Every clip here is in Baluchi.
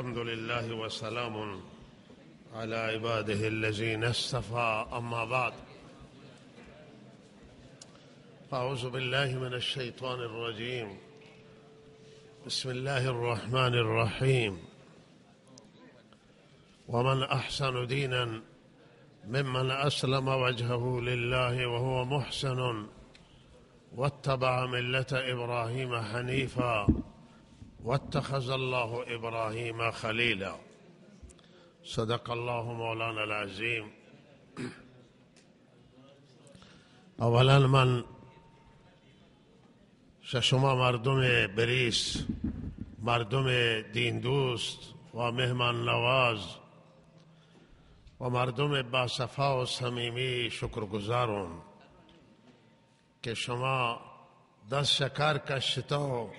الحمد لله وسلام على عباده الذين اصطفى، أما بعد. فأعوذ بالله من الشيطان الرجيم. بسم الله الرحمن الرحيم. ومن أحسن دينا ممن أسلم وجهه لله وهو محسن واتبع ملة إبراهيم حنيفا واتخذ الله إبراهيم خليلا. صدق الله مولانا العظيم. اولاً من شہ شما مردم بریس، مردم دین دوست و مہمان نواز و مردم باصفا و صمیمی شکر گزارون کہ شما دست شکار کشتو،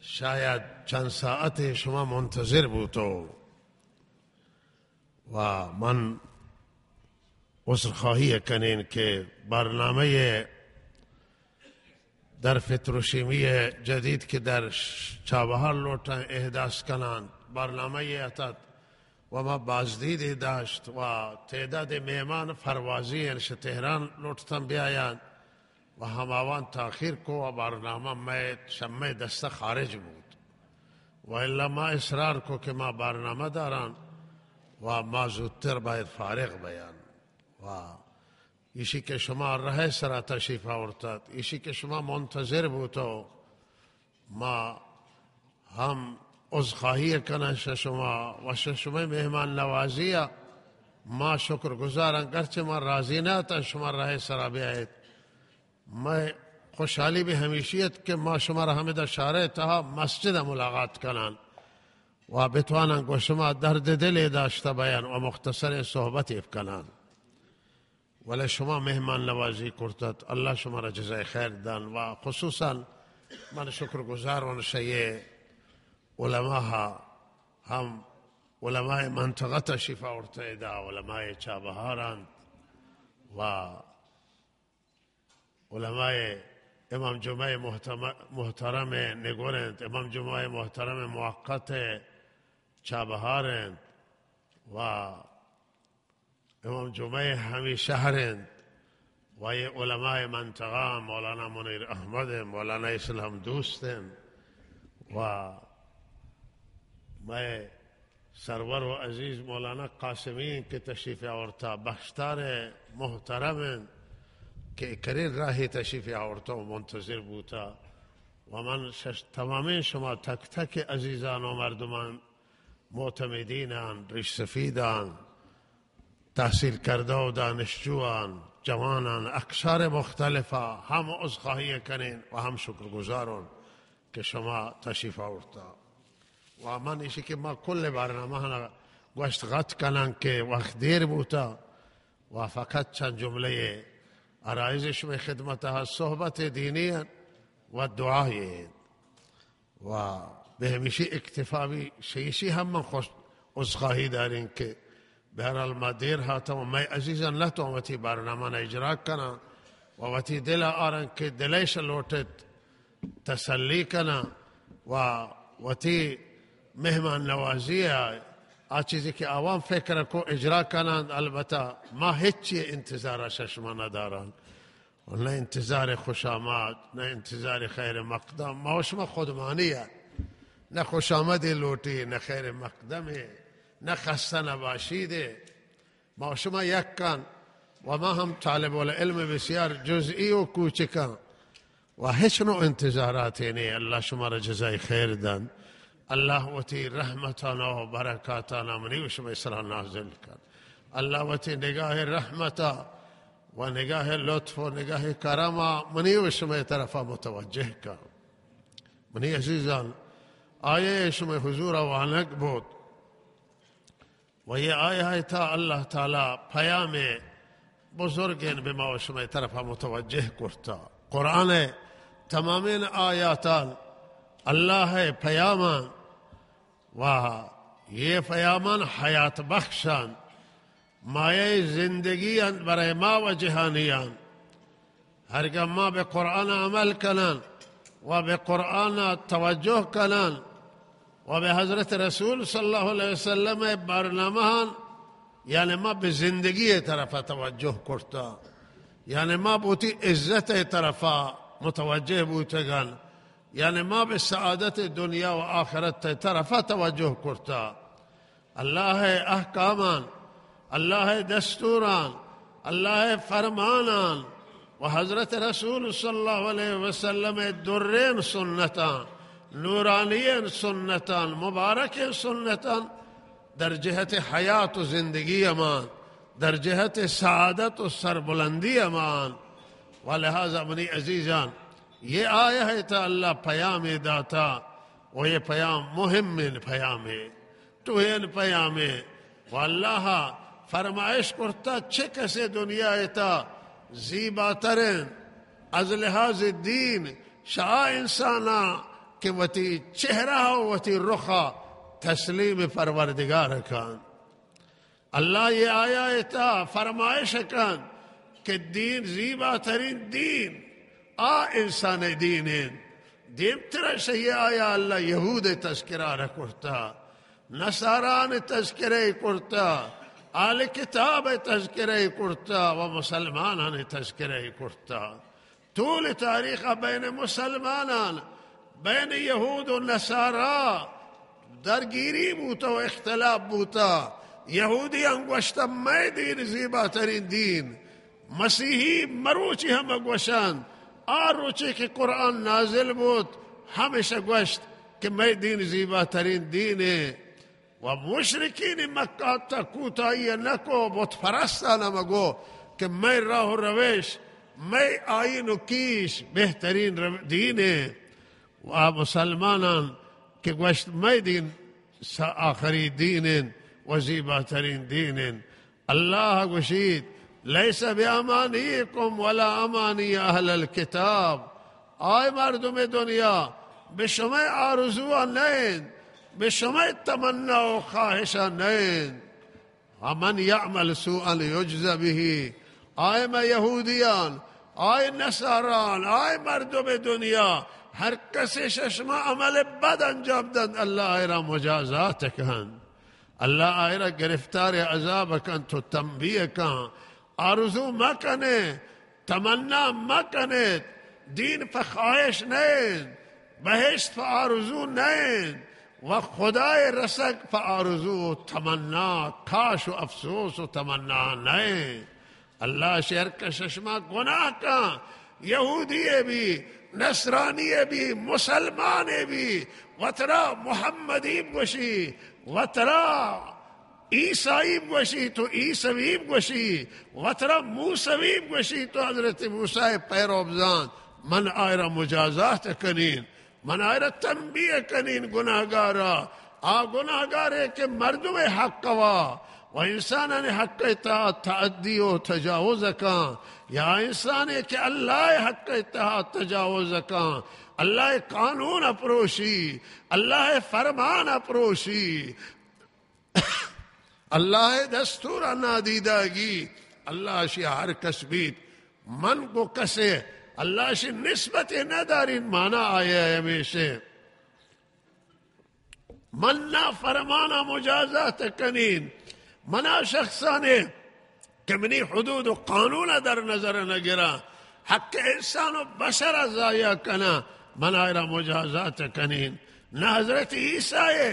شاید چند ساعت شما منتظر بوتو. و من عذرخواہی کنین کہ برنامہ در فطر و شیمی جدید کہ در چابہار لوٹن احداث کنان، برنامہ اتت و ما بازدیدی داشت و تعداد مہمان پروازی انت، شہ تہران لوٹتن بیایان و ہماوان تاخیر کو و برنامہ مئے شمئے دستہ خارج بوت. و الا ما اصرار کو کہ ما برنامہ داران و ما زودتر باید فارغ بیان. و ایشی کہ شما رہ سرا تشریف آورتت، ایشی کہ شما منتظر بوتو، ما ہم عذرخواہی کنن شہ شما و شہ شمئے مہمان نوازی ء ما شکر گزارن، گرچہ ما راضی نہ اتن شما رہ سرا بیایت. مئے خوشحالی بھی ہمیشی ات کہ ما شمارا ہمدا شارع تہا مسجد ء ملاقات کنان و بتوانن گو شما درد دلے داشتہ بیان و مختصر صحبتے بکنان. ولے شما مہمان نوازی کرتت، اللہ شمارا جزائے خیر دان و خصوصاً من شکر گزار ون شہ یہ علماء ہم، علماء منطقہ تشریف آورتہ ادا، علماء چابہار انت و علماء امام جمعہ محتم-، محترم نگور انت، امام جمعہ محترم موقت چابہار انت و امام جمعہ ہمی شہر انت و یہ علماء منطقہ مولانا منیر احمد انت، مولانا اسلام دوست انت و مئے سرور و عزیز مولانا قاسمی انت کہ تشریف آورتہ، بخشدار محترم انت کہ کرین راہی تشریف آورتہ و منتظر بوتہ. و من شش تمامیں شما تک تک عزیزان و مردمان، معتمدینان، ریش سفیدان، تحصیل کردہ و دانشجوان، جوانان، اقشار مختلفا ہم عذرخواہی کنین و ہم شکر گزارون کہ شما تشریف آورتہ. و من ایشی کہ ما کل برنامہ ہنا گوشت غت کنن کہ وقت دیر بوتہ و فقط چند جملہ عرائض شمئے خدمت ہست، صحبت دینی انت و دعائے انت. و بہ ہمیشی اکتفا بی، شہ ایشی ہم من خوش عذرخواہی دارین کہ بہرحال ما دیر ہاتن و مئے عزیزان نہ توان وتی برنامہ نا اجرا کنن و وتی دل آرن کہ دلیش لوٹت تسلی کنن و وتی مہمان نوازی آ، آ چیزی کہ آوان فکر کو اجرا کنن. البتہ ما ہچی انتظار شہ شما ندارن. و نہ انتظار خوش آمد، نہ انتظار خیر مقدم. ما و شما خودمانی ء نہ خوش آمدی لوٹی، نہ خیر مقدمی، نہ خستہ نباشیدی. ما و شما یکان و ما ہم طالب العلم بسیار جزئی و کوچکان و ہچ نوع انتظاراتی نی. اللہ شما را جزای خیر دن. اللہ وتی رحمتانا و برکاتانا منی و شمئے سرا نازل کن. اللہ وتی نگاہ رحمتا و نگاہ لطف و نگاہ کرما منی و شمئے طرفا متوجہ کن. منی عزیزان، آیہ شمئے حضورا وانگ بوت و یہ آیہ تا اللہ تعالی پیام بزرگین بہ ما و شمئے طرفا متوجہ کرتا. قرآن تمامین آیاتان اللہ پیامان و یہ پیامان حیات بخشان، مایہ زندگی انت برای ما و جہانیان. ہرگہ ما بہ قرآن عمل کنان و بہ قرآن توجہ کنان و بہ حضرت رسول صلی اللہ علیہ وسلم ءِ برنامہاں، یعنی ما بہ زندگی ءِ طرفا توجہ کرتا، یعنی ما بہ وتی عزت ءِ طرفا متوجہ بوتگاں، یعنی ما بہ سعادت دنیا و آخرت ءِ طرفا توجہ کرتا۔ اللہ ءِ احکاماں، اللہ ءِ دستوراں، اللہ ءِ فرماناں و حضرت رسول صلی اللہ علیہ وسلم ءِ دریں سنتاں، نورانیں سنتاں، مبارکیں سنتاں در جہت حیات و زندگی امان، در جہت سعادت و سربلندی امان۔ و لہذا منی عزیزان، یہ آیہ ءِ تہا اللہ پیامے داتا و یہ پیام مہمیں پیامے۔ ٹوہیں پیامے و اللہ فرمائش کرتا، چہ کسے دنیا ءِ تہا زیباتریں از لحاظ دین شہ آ انسانا کہ وتی چہرہ و وتی رخا تسلیم پروردگار کن۔ اللہ یہ آیہ ءِ تہا فرمائش کن کہ دین، زیباتریں دین آ انسان ءِ دین انت۔ دیمتر شہ یہ آیہ اللہ یہود ءِ تذکرہ را کرتا، نصاران تذکرہ کرتا، اہل کتاب تذکرہ کرتا و مسلمانان تذکرہ کرتا۔ طول تاریخ بین مسلمانان، بین یہود و نصارا درگیری بوتا و اختلاف بوتا۔ یہودیان گوشتا، مئے دین زیباتریں دین۔ مسیحی مروچی ہم گوشنت، آ روچے کہ قرآن نازل بوت، ہمیشہ گوشت کہ مئے دین زیباتریں دینے۔ و مشرکین مکہ تا کوتاہی نکو، بت پرستان ہم گو کہ مئے راہ و روش، مئے آئین و کیش بہترین رو-، دینے۔ و آ مسلمانان کہ گوشت، مئے دین س-، آخری دین انت و زیباتریں دین انت۔ اللہ گوشیت، لیس بامانیکم ولا امانی اہل الکتاب۔ آئے مردم دنیا، بہ شمئے آرزوا نہ انت، بہ شمئے تمنا و خواہشا نہ انت۔ ومن یعمل سوءا یجز به۔ آئے مئے یہودیان، آئے نصاران، آئے مردم دنیا، ہر کسے شہ شما عمل بد انجام دنت، اللہ آئرا مجازات کنت۔ اللہ آئرا گرفتار عذاب کنت و تنبیہ کنت۔ آرزو مکنے، تمنا مکنیت، دین پہ خواہش نہ انت، بہشت پہ آرزو نہ انت و خدائے رسگ پہ آرزو و تمنا، کاش و افسوس و تمنا نہ انت۔ اللہ شر کن شہ شما گناہ کن، یہودی بی، نصرانی بی، مسلمان بی، وترا محمدی بگوشی، وترا عیسائی بگوشی، تو عیسوی بگوشی، وترا موسوی بگوشی، تو حضرت موسی پیرو بزان، من آئرا مجازات کنین۔ من آئرا تنبیہ کنین گناہگارا، آ گناہگارے کہ مردم حق وا و انسانان حق تہا تعدی و تجاوز کن، یا انسانے کہ اللہ حق تہا تجاوز کن، اللہ قانون پروشی، اللہ فرمان پروشی، اللہ دستور نادیدہ گی، اللہ شی ہر کس بیت۔ من گو کسے اللہ شی نسبت ندارین، مانا آیا ہمیشہ من نافرمانا مجازات کنین، منا شخصانے کہ منی حدود و قانون در نظر نگرا، حق انسان و بشر ضایع کنا، من آئرا مجازات کنین۔ نہ حضرت عیسی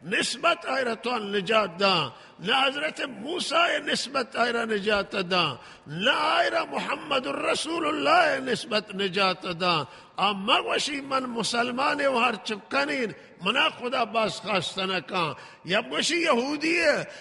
نسبت آئرا تو نجات داں، نہ حضرت موسی نسبت آئرا نجات داں، نہ آئرا محمد رسول اللہ نسبت نجات داں۔ آ مگوشی من مسلمان و ہر چکنین، منا خدا باز خواست نکاں۔ یا بگوشی یہودی،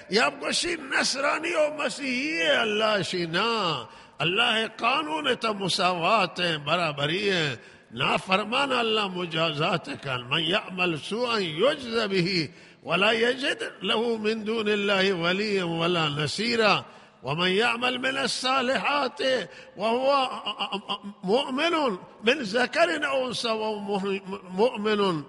یا بگوشی نصرانی و مسیحی، اللہ شی نا۔ اللہ قانون تا مساوات ہیں، برابری ہیں۔ نافرمان اللہ مجازات کن۔ من یعمل سوءا یجز به ولا یجد له من دون الله ولیا ولا نصیرا۔ ومن یعمل من الصالحات وهو مؤمن من ذکر او انثی وهو مؤمن،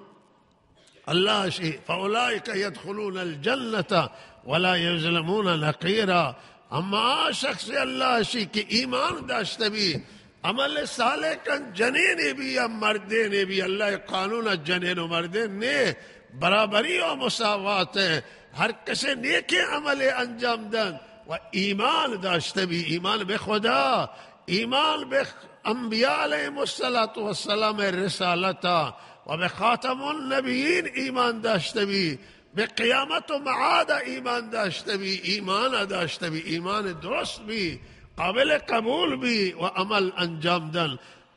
اللہ شی، فاولئک یدخلون الجنة ولا یظلمون نقیرا۔ اما آ شخص اللہ شی کہ ایمان داشتہ بی، عمل صالح کن، جنینے بی یا مردینے بی، اللہ قانون جنین و مردین نے، برابری و مساوات ء، ہر کسے نیکیں عملے انجام دنت و ایمان داشتہ بی، ایمان بہ خدا، ایمان بہ انبیاء علیہم الصلوۃ والسلام ء رسالت ء و بہ خاتم النبیین ایمان داشتہ بی، بہ قیامت و معاد ء ایمان داشتہ بی، ایمان ء داشتہ بی، ایمان درست بی، قابل قبول بی و عمل انجام دن۔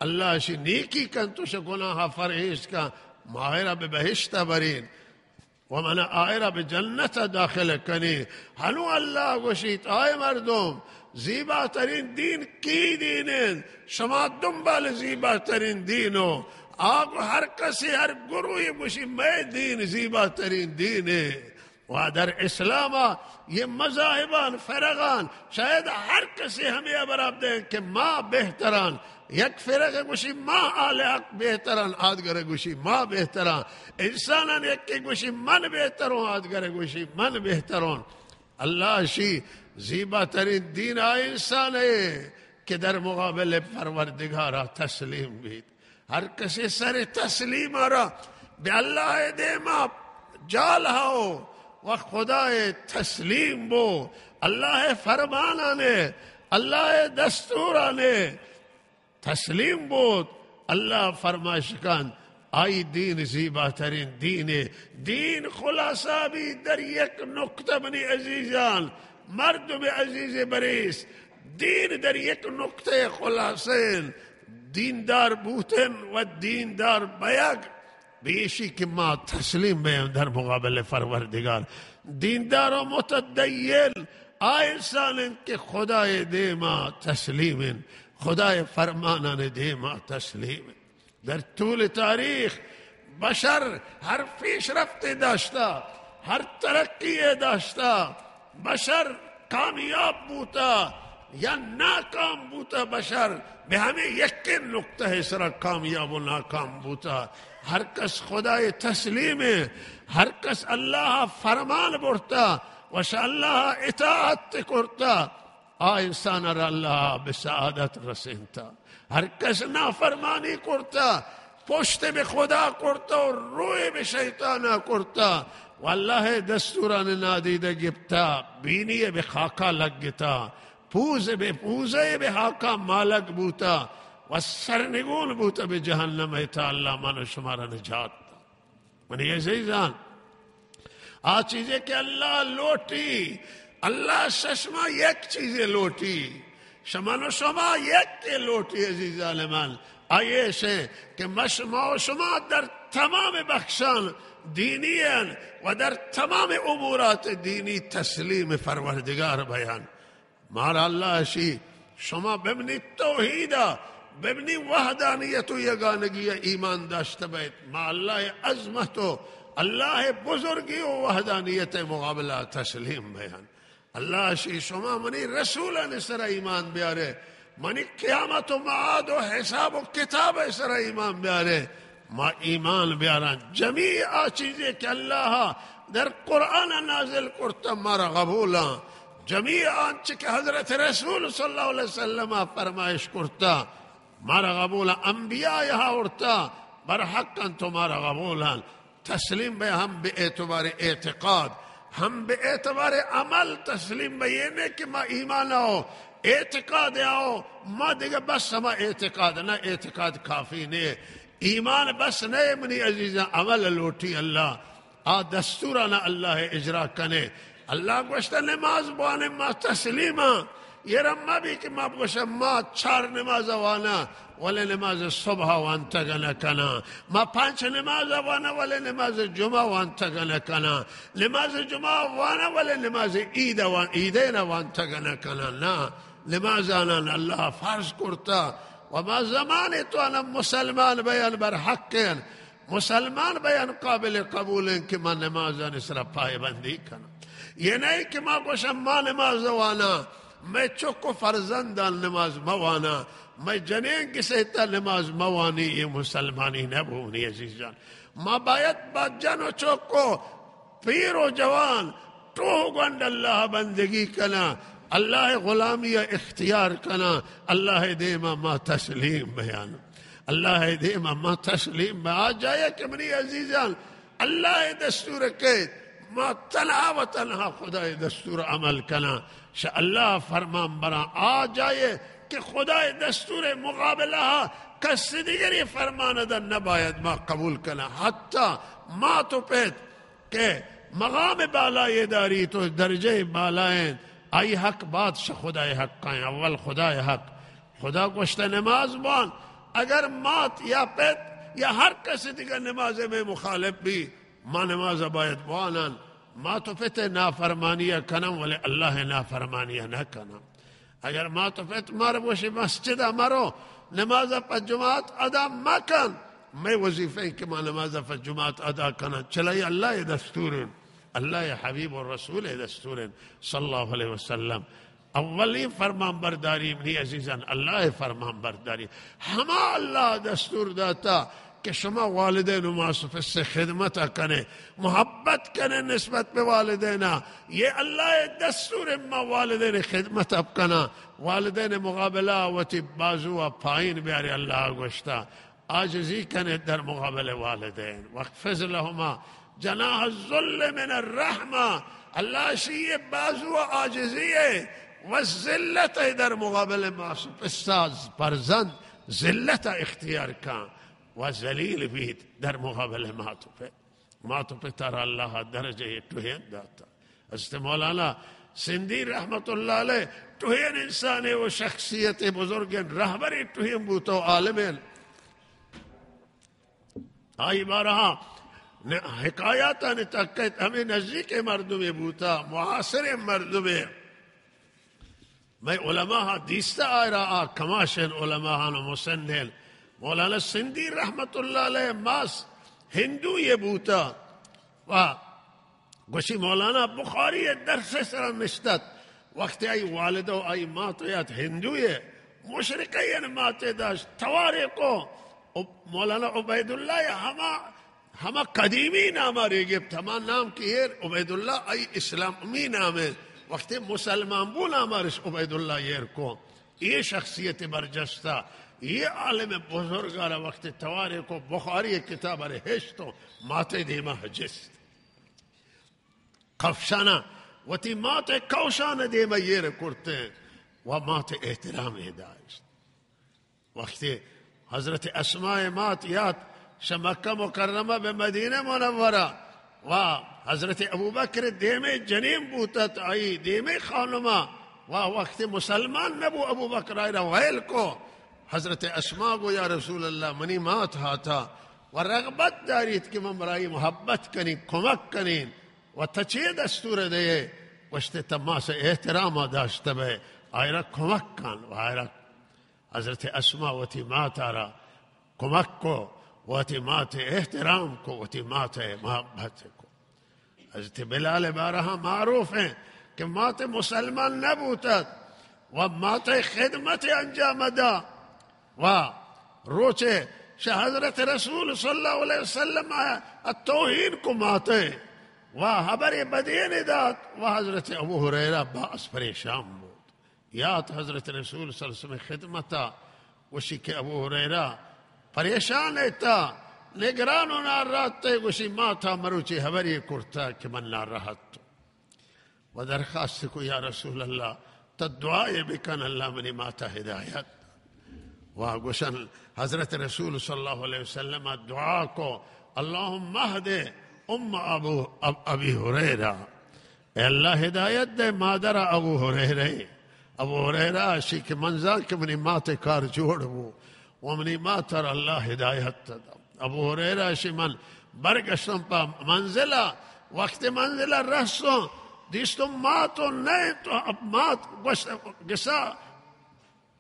اللہ شی نیکی کن، تو شہ گناہ ء پرہیز کن، ما آئرا بہ بہشت ء برین و من آئرا بہ جنت ء داخل کنی۔ ہنو اللہ گوشیت، آئے مردم، زیبا ترین دین کی دین انت؟ شما دنبال زیبا ترین دین و آ گو ہر کسی، ہر گروہی گوشی، مئے دین زیبا ترین دین انت۔ و در اسلام ء یہ مذاہبان، فرقان، شاید ہر کسی ہمے ہبرا بدین کہ ما بہتران۔ یک فرقے گوشی ما اہل حق بہتران، آدگرے گوشی ما بہتران۔ انسانان یکے گوشی من بہترون، آدگرے گوشی من بہترون۔ اللہ شی زیبا ترین دین آ انسان ہے کہ در مقابل پروردگارا تسلیم بیت۔ ہر کسی سر تسلیم ء را بہ اللہ ء دیما جال ہاؤ و خدا ء تسلیم بو، اللہ ء فرمانانے، اللہ ء دستورانے تسلیم بوت۔ اللہ فرمائش کن، آئی دین زیباترین دینے۔ دین خلاصہ بی در یک نقطہ، منی عزیزان، مردم عزیز بریس، دین در یک نقطہ خلاصہ انت۔ دیندار بوتن و دیندار بیگ بیشی کہ ما تسلیم بیم در مقابل پروردگار۔ دیندار و متدین آ انسان انت کہ خدای دیما تسلیم انت، خدای فرمانان دیما تسلیم انت۔ در طول تاریخ بشر ہر پیشرفتے داشتہ، ہر ترقی داشتہ، بشر کامیاب بوتہ یا ناکام بوتہ، بشر بہ ہمے یکیں نقطہ سرا کامیاب و ناکام بوتہ۔ ہر کس خدای تسلیم ہے، ہر کس اللہ فرمان برتہ و شہ اللہ اطاعت کرتہ۔ آ انسان را اللہ بہ سعادت رسینتا۔ ہر کس نافرمانی کرتا، پشت بہ خدا کرتا و روی بہ شیطانا کرتا و اللہ دستوران نادیدہ گپتا، بینی بہ خاکا لگتا، پوز بہ پوزے بہ ہاکا مالک بوتا و سرنگون بوتا بہ جہنم۔ تا اللہ من و شمارا نجات دا۔ منی عزیزان، آ چیزے کہ اللہ لوٹی، اللہ شہ شما یک چیزے لوٹی، شمن و شما یک کے لوٹی عزیزان من، آئیے شے کہ مش-، ما و شما در تمام بخشان دینی ان و در تمام امورات دینی تسلیم پروردگار بیان۔ مارا اللہ اشی، شما بمنی توحیدا، بمنی وحدانیت و یگانگی ایمان داشتہ بیت۔ ما اللہ عظمت و اللہ بزرگی و وحدانیت مقابلہ تسلیم بیان۔ اللہ اشی، شما منی رسولان سر ایمان بیارے، منی قیامت و معاد و حساب و کتاب سر ایمان بیارے۔ ما ایمان بیاراں جمیع آ چیزے کہ اللہ در قرآن نازل کرتا، مارا قبولاں۔ جمیع آنچہ کہ حضرت رسول صلی اللہ علیہ وسلم فرمائش کرتا، مارا قبولاں۔ انبیاء آورتا، برحق انت و مارا قبولاں۔ تسلیم بے ہم بہ اعتبار اعتقاد، ہم بہ اعتبار عمل تسلیم بے۔ یہ نہیں کہ ما ایمان آؤ، اعتقاد آؤ، ما دیگہ بس ہما اعتقاد نہ، اعتقاد کافی نہیں۔ ایمان بس نہ منی عزیزاں، عمل لوٹی اللہ۔ آ دستورانا اللہ اجرا کنے۔ اللہ گوشتہ نماز بوانے ما تسلیماں۔ یہ رما بھی کہ ما بگوشم ما چار نماز وانا، ولے نماز صبح وانتگ نہ کناں۔ ما پنچ نماز وانا، ولے نماز جمعہ وانتگ نہ کناں۔ نماز جمعہ وانا، ولے نماز عید وان-، عیدین وانتگ نہ کناں۔ نا، نمازانان اللہ فرض کرتا و ما زمانے تو انا مسلمان بیان بر حق ان۔ مسلمان بیان قابل قبول ہیں کہ ما نمازان سرا پائے بندی کناں۔ یہ نہیں کہ ما گوشم ما نماز وانا، مئے چک و فرزندان نماز موانا، مئے جنین گسیتا نماز موانی، یہ مسلمانی نبونی عزیزان۔ ما باید با جن و چک و پیر و جوان ٹوہ گونڈ اللہ بندگی کناں، اللہ غلامی اختیار کناں، اللہ دیما ما تسلیم بیان، اللہ دیما ما تسلیم بیان۔ آ جائے کہ منی عزیزان، اللہ ءِ دستور کیت، ما تنہا و تنہا خدا ءِ دستور عمل کناں۔ شہ اللہ فرمان براں آ جائے کہ خدا ءِ دستور مقابلہ کس دیگری فرمان دن نباید ما قبول کناں۔ حتی مات و پت کہ مقام بالائے داریت و درجہ بالائیں، آئی حق بعد شہ خدا ءِ حق ایں، اول خدا ءِ حق۔ خدا گوشتہ نماز بوان، اگر مات یا پت یا ہر کس دیگر نماز میں مخالف بی، ما نماز باید بوانن۔ مات و پت نافرمانی کنن، ولی اللہ نافرمانی نہ کنن۔ اگر مات و پت مارا گوشی مسجد مرو، نماز پہ جماعت ادا مکن، مئے وظیفہ ایں کہ ما نماز پہ جماعت ادا کنن۔ چلئی اللہ دستور ایں، اللہ حبیب و رسول دستور ایں صلی اللہ علیہ وسلم۔ اولی فرمان برداری منی عزیزان، اللہ فرمان برداری۔ ہما اللہ دستور داتا کہ شما والدین و ماس و پس خدمت کنے، محبت کنے نسبت بہ والدینا۔ یہ اللہ دستور، ما والدین خدمت اب کنا، والدین مقابلہ وتی بازو پائین بیاری۔ اللہ گوشتا عاجزی کنے در مقابل والدین، واخفض لهما جناح الذل من الرحمہ۔ اللہ شی بازو عاجزی و ذلت در مقابل ماس و پساز فرزند ذلت اختیار کن و ذلیل بیت در مقابل مات و پت۔ مات و پتارا اللہ درجہ ٹوہین داتا۔ حضرت مولانا سندھی رحمت اللہ علیہ ٹوہین انسانے و شخصیت بزرگیں رہبر ٹوہین بوتا و عالمیں۔ آئی بارہا ن-، حکایاتانی تکیت، ہمیں نزدیک مردمے بوتا، معاصر مردمے۔ مئے علماء دیستہ آئرا، آ کماشین علماء و مسنین۔ مولانا سندھی رحمت اللہ علیہ ماس ہندو یہ بوتا و گوشی مولانا بخاری درس سرا نشتت، وقتی آئی والدہ و آئی مات یات ہندو یہ مشرقہ یعنی مات داشت، توارے کو مولانا عبید اللہ ہما ہما قدیمی نام ءَ رے گپت، ہما نام کہ ایر عبیداللہ آئی اسلامی نام اِنت۔ وقتی مسلمان بو نام ءَ رش عبیداللہ ایر کو۔ اے شخصیت برجستہ، اے عالم بزرگ ءَ را وقتی توارے کو بخاری کتاب ءَ رے ہشت و ماتے دیما جست۔ کفشانا وتی ماتے کوشان دیما ایر کرتے و ماتے احترام داشت۔ وقتی حضرت اسماء مات یات شہ مکہ مکرمہ بہ مدینہ منورہ و حضرت ابوبکر دیمے جنین بوتت، آئی دیمے خانما و وقتی مسلمان نبو ابوبکر آئی را ویل کو۔ حضرت اسماء گو یا رسول اللہ منی مات ہاتا و رغبت داریت کہ من برائی محبت کنین، کمک کنین و تہ چے دستور دئے؟ گوشتے تہ ماس احترام داشتہ بئے، آئی را کمک کن و آئی را حضرت اسماء وتی مات ءَ را کمک کو، وتی مات ءَ احترام کو، وتی مات ءَ محبت کو۔ حضرت بلال بارہا معروف اِنت کہ مات مسلمان نہ بوتت و مات خدمت انجام دا و روچے شہ حضرت رسول صلی اللہ علیہ وسلم ءَ توہین کو مات ءَ و حبر بدین دات و حضرت ابو ہریرہ باز پریشان بوت۔ یات حضرت رسول صلی اللہ علیہ وسلم خدمتا گوشی کہ ابو ہریرہ پریشان ایتا، نگران و ناراحت تے، گوشی ماتا مروچی حبری کرتا کہ من ناراحت تو و درخواست کو یا رسول اللہ، تو دعائے بکن اللہ منی ماتا ہدایت۔ و گوشن حضرت رسول صلی اللہ علیہ وسلم دعا کو، اللهم اهد ام ابو اب-، ابی ہریرہ۔ اے اللہ ہدایت دے مادر ابو ہریرہ۔ ابو ہریرہ اشی کہ من زان کہ منی مات کار جوڑ بو و منی مات ار اللہ ہدایت دا۔ ابو ہریرہ اشی من برگشتم پہ منزلہ، وقت منزلہ رسوں دیستم مات و نئے تو اب مات گوشت گسا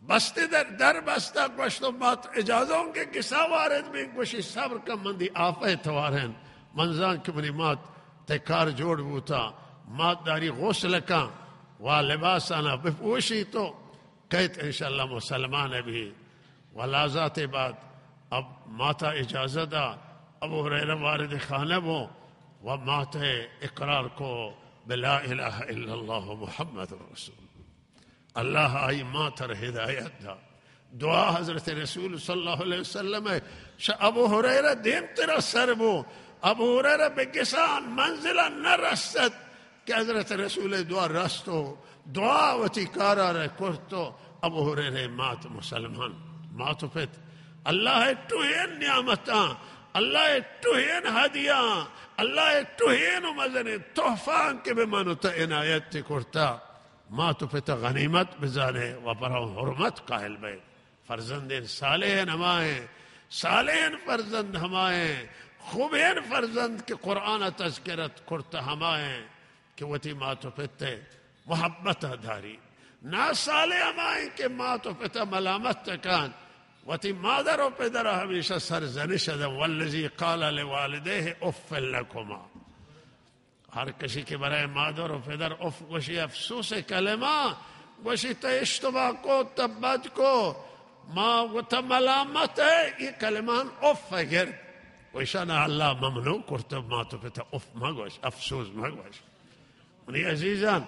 بستے در، در بستہ، گوشت و مات اجازہ اوں کہ گسا وارد بیں، گوشی صبر کن من دی آفہ توارین، من زان کہ منی مات تے کار جوڑ بوتا۔ مات داری غسل کن و لباسانا بپوشی تو کیت انشاءاللہ مسلمان بی۔ و لحظات بعد اب ماتا اجازہ دا، ابو ہریرہ وارد خانہ بو و مات اقرار کو بلا الہ الا اللہ محمد رسول اللہ۔ اللہ آئی مات ار ہدایت دا۔ دعا حضرت رسول صلی اللہ علیہ وسلم شہ ابو ہریرہ دیمترا سر بو۔ ابو ہریرہ بہ گسان منزل ءَ نہ رست کہ حضرت رسول ءِ دعا رست و دعا وتی کار ءَ را کرت و ابو ہریرہ ءِ مات مسلمان، مات و پت، اللہ ءِ ٹوہین نعمتاں، اللہ ءِ ٹوہین ہدیاں، اللہ ءِ ٹوہین و مزنیں تحفاں کہ بہ من و تہ عنایت کرتا، مات و پت ءَ غنیمت بزانے و برا حرمت قائل بئے۔ فرزندین صالحین ہمائیں، صالحین فرزند ہمائیں، خوبین فرزند کہ قرآن ءَ تذکرت کرتا ہمائیں کہ وتی مات و پت ءِ محبت ءَ داری۔ ناصالح ہمائیں کہ مات و پت ءَ ملامت کن، وتی مادر و پدر ءَ ہمیشہ سرزنش دن، والذی قال لوالدیہ اف لکما۔ ہر کسی کہ برای مادر و پدر اف گوشی، افسوس کلمہ گوشی، تہ اشتباہ کو، تہ بد کو، ما و تہ ملامت ہے، یہ کلمان اف گر۔ و ایشان اللہ ممنوع کرتا، مات و پت ءَ اف مگوش، افسوس مگوش۔ منی عزیزان،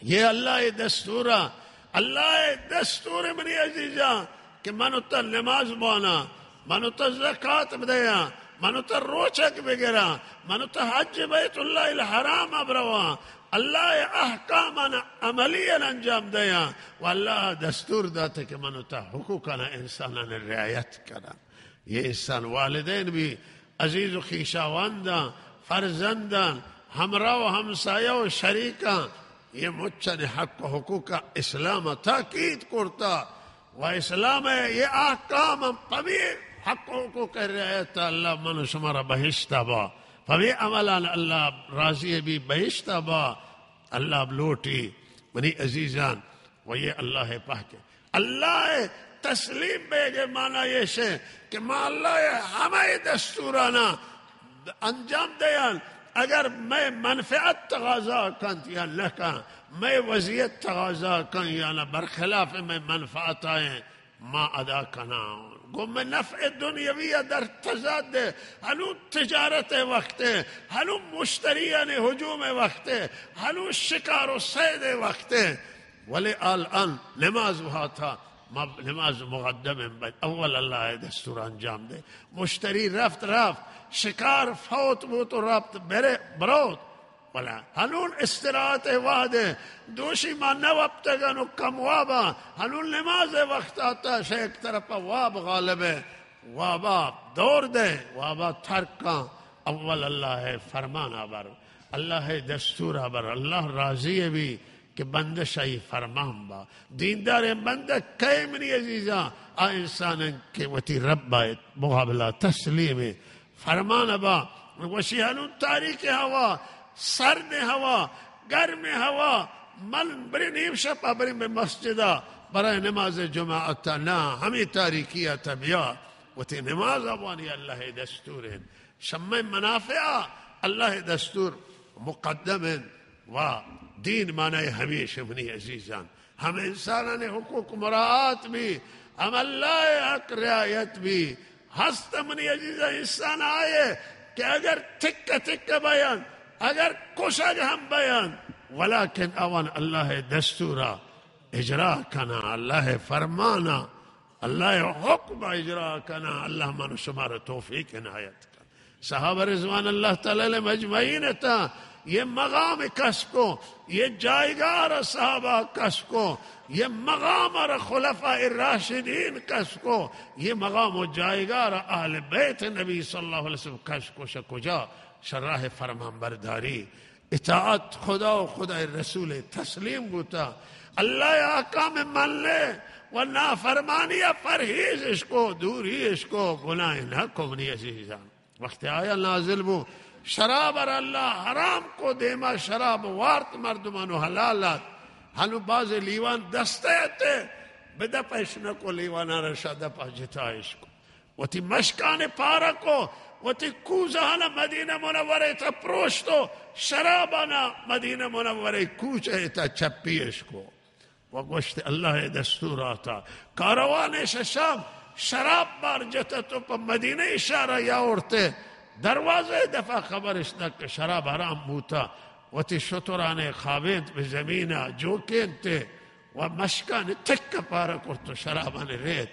یہ اللہ ءِ دستور ءَ، اللہ ءِ دستور ءَ منی عزیزاں کہ من و تہ نماز بواناں، من و تہ زکات بدیاں، من و تہ روچگ بگراں، من و تہ حج بیت اللہ الحرام ءَ برواں، اللہ ءِ احکاماں عملی انجام دیاں و اللہ ءَ دستور داتے کہ من و تہ حقوقاں انساناں رعایت کناں۔ یہ انسان والدین بی، عزیز و خویشاونداں، فرزنداں، ہمراہ و ہمسایہ و شریکاں، یہ مچانی حق و حقوق ءَ اسلام ءَ تاکید کرتا و اسلام ءِ یہ احکام ہم پمی حق و حقوق ءِ رعایت ءَ اللہ من و شما را بہشت ءَ با، پمی عملان اللہ راضی بی بہشت ءَ با، اللہ بلوٹی۔ منی عزیزان، و یہ اللہ ءِ پاک ءِ۔ اللہ ءِ تسلیم بیگ ءِ معنی ایش انت کہ ما اللہ ءِ ہمے دستورانا انجام دیان، اگر مئے منفعت تقاضا کنت یا نہ کن، مئے وضعیت تقاضا کن یا نہ، برخلاف مئے منفعت آئیں، ما ادا کناں۔ گوں مئے نفع دنیوی ءَ در تضاد ءَ، ہنوں تجارت ءِ وقت ءَ، ہنوں مشتریانی ہجوم ءِ وقت ءَ، ہنوں شکار و صید ءِ وقت ءَ، ولے الان نماز وہاتا، ما نماز مقدم ایں، بل اول اللہ ءِ دستور انجام دے۔ مشتری رفت، رفت، شکار فوت بوت و رفت، برے، بروت۔ بلے ہنون استراحت ءِ وہد ءَ، دوشی ما نہ وپتگن و کم واباں، ہنون نماز ءِ وقت آتا، شہ یک طرف ءَ واب غالب ءَ، وابا دور دے، وابا ترک کن، اول اللہ ءِ فرمان ءَ بر، اللہ ءِ دستور ءَ بر، اللہ راضی بی کہ بندہ شہ آئی فرمان با۔ دینداریں بندہ کئے منی عزیزاں؟ آ انسان انت کہ وتی رب ءِ مقابلہ تسلیم فرمان با۔ گوشی ہنون تاریک ہوا، سرد ہوا، گرم ہوا، من برے نیم شپ ءَ بریں بہ مسجد ءَ برای نماز جماعت ءَ؟ نہ، ہمے تاریکی ءَ تہ بیا، وتی نماز ءَ بوانی، اللہ ءِ دستور انت۔ شمئے منافع ءَ اللہ ءِ دستور مقدم انت و دین معنی ہمیش منی عزیزان۔ ہم انسانانی حقوق مراعات بی، ہم اللہ ءِ حق رعایت بی۔ ہست منی عزیزاں انسان آئے کہ اگر تکہ تکہ بیان، اگر کشگ ہم بیان، ولیکن آوان اللہ ءِ دستور ءَ اجرا کناں، اللہ ءِ فرمان ءَ، اللہ ءِ حکم ءَ اجرا کناں۔ اللہ من و شما را توفیق عنایت کن۔ صحابہ رضوان اللہ تعالی علیہم اجمعین اتاں، یہ مقام کسب کو، یہ جایگاہ را صحابہ کسب کو، یہ مقام را خلفاء راشدین کسب کو، یہ مقام و جایگاہ را اہل بیت نبی صلی اللہ علیہ وسلم کسب کو۔ شہ کجا؟ شہ راہ فرمانبرداری، اطاعت خدا و خدای رسول تسلیم بوتا، اللہ ءِ احکام منلے و نافرمانی ءَ پرہیز اش کو، دوری اش کو، گناہ نہ کو منی عزیزان۔ وقت آیا نازل بو، شراب ار اللہ حرام کو، دیما شراب وارت مردمان و حلال ات۔ ہنو باز لیوان دستے اتے، بدپ اش نکو، لیوانا را شہ دپا جتا اش کو۔ وتی مشکان پارا کو، وتی کوزہانا مدینہ منورہ تا پروشتو، شرابانا مدینہ منورہ کوچہ تا چپی اش کو۔ و گوشت، اللہ ءِ دستور آتا، کاروان شہ شام شراب بار جتہ، تو پہ مدینہ اشارہ یا اورتے، دروازہ دفا خبر اشتگ کہ شراب حرام بوتا، وتی شتران خوابینت بہ زمینا جوکینت و مشکان تک پارہ کرت و شرابان ریت،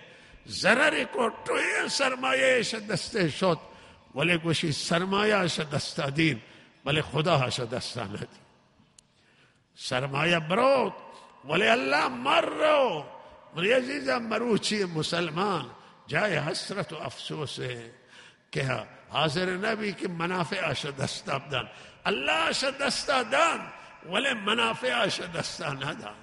ضرر کو، ٹوئیں سرمایہ شہ دستے شت۔ ولے گوشی سرمایہ اش دستا دین، بلے خدا اش دستا نہ دی۔ سرمایہ بروت، ولے اللہ مر رو۔ منی عزیزاں، مروچی مسلمان جائے حسرت و افسوس ہے کہ حاضر نہ بی کہ منافع اش دستا بدن۔ اللہ اش دستا دن، ولے منافع اش دستا نہ دن۔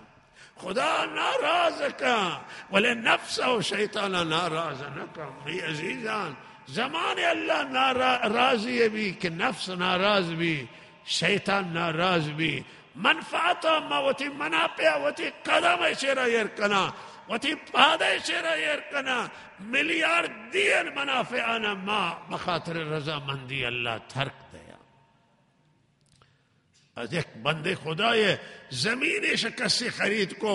خدا ناراض کن، ولے نفس و شیطان ناراض نہ کن۔ منی عزیزان، زمان اللہ نارا-، راضی بی کہ نفس ناراض بی، شیطان ناراض بی۔ منفعت ما وتی منافع وتی قدم چیرا ایر کنا، وتی پادے چیرا ایر کنا۔ میلیاردین منافعانا ما بخاطر رضامندی اللہ ترک دیا۔ از یک بندے خدائے زمینے شہ کسی خرید کو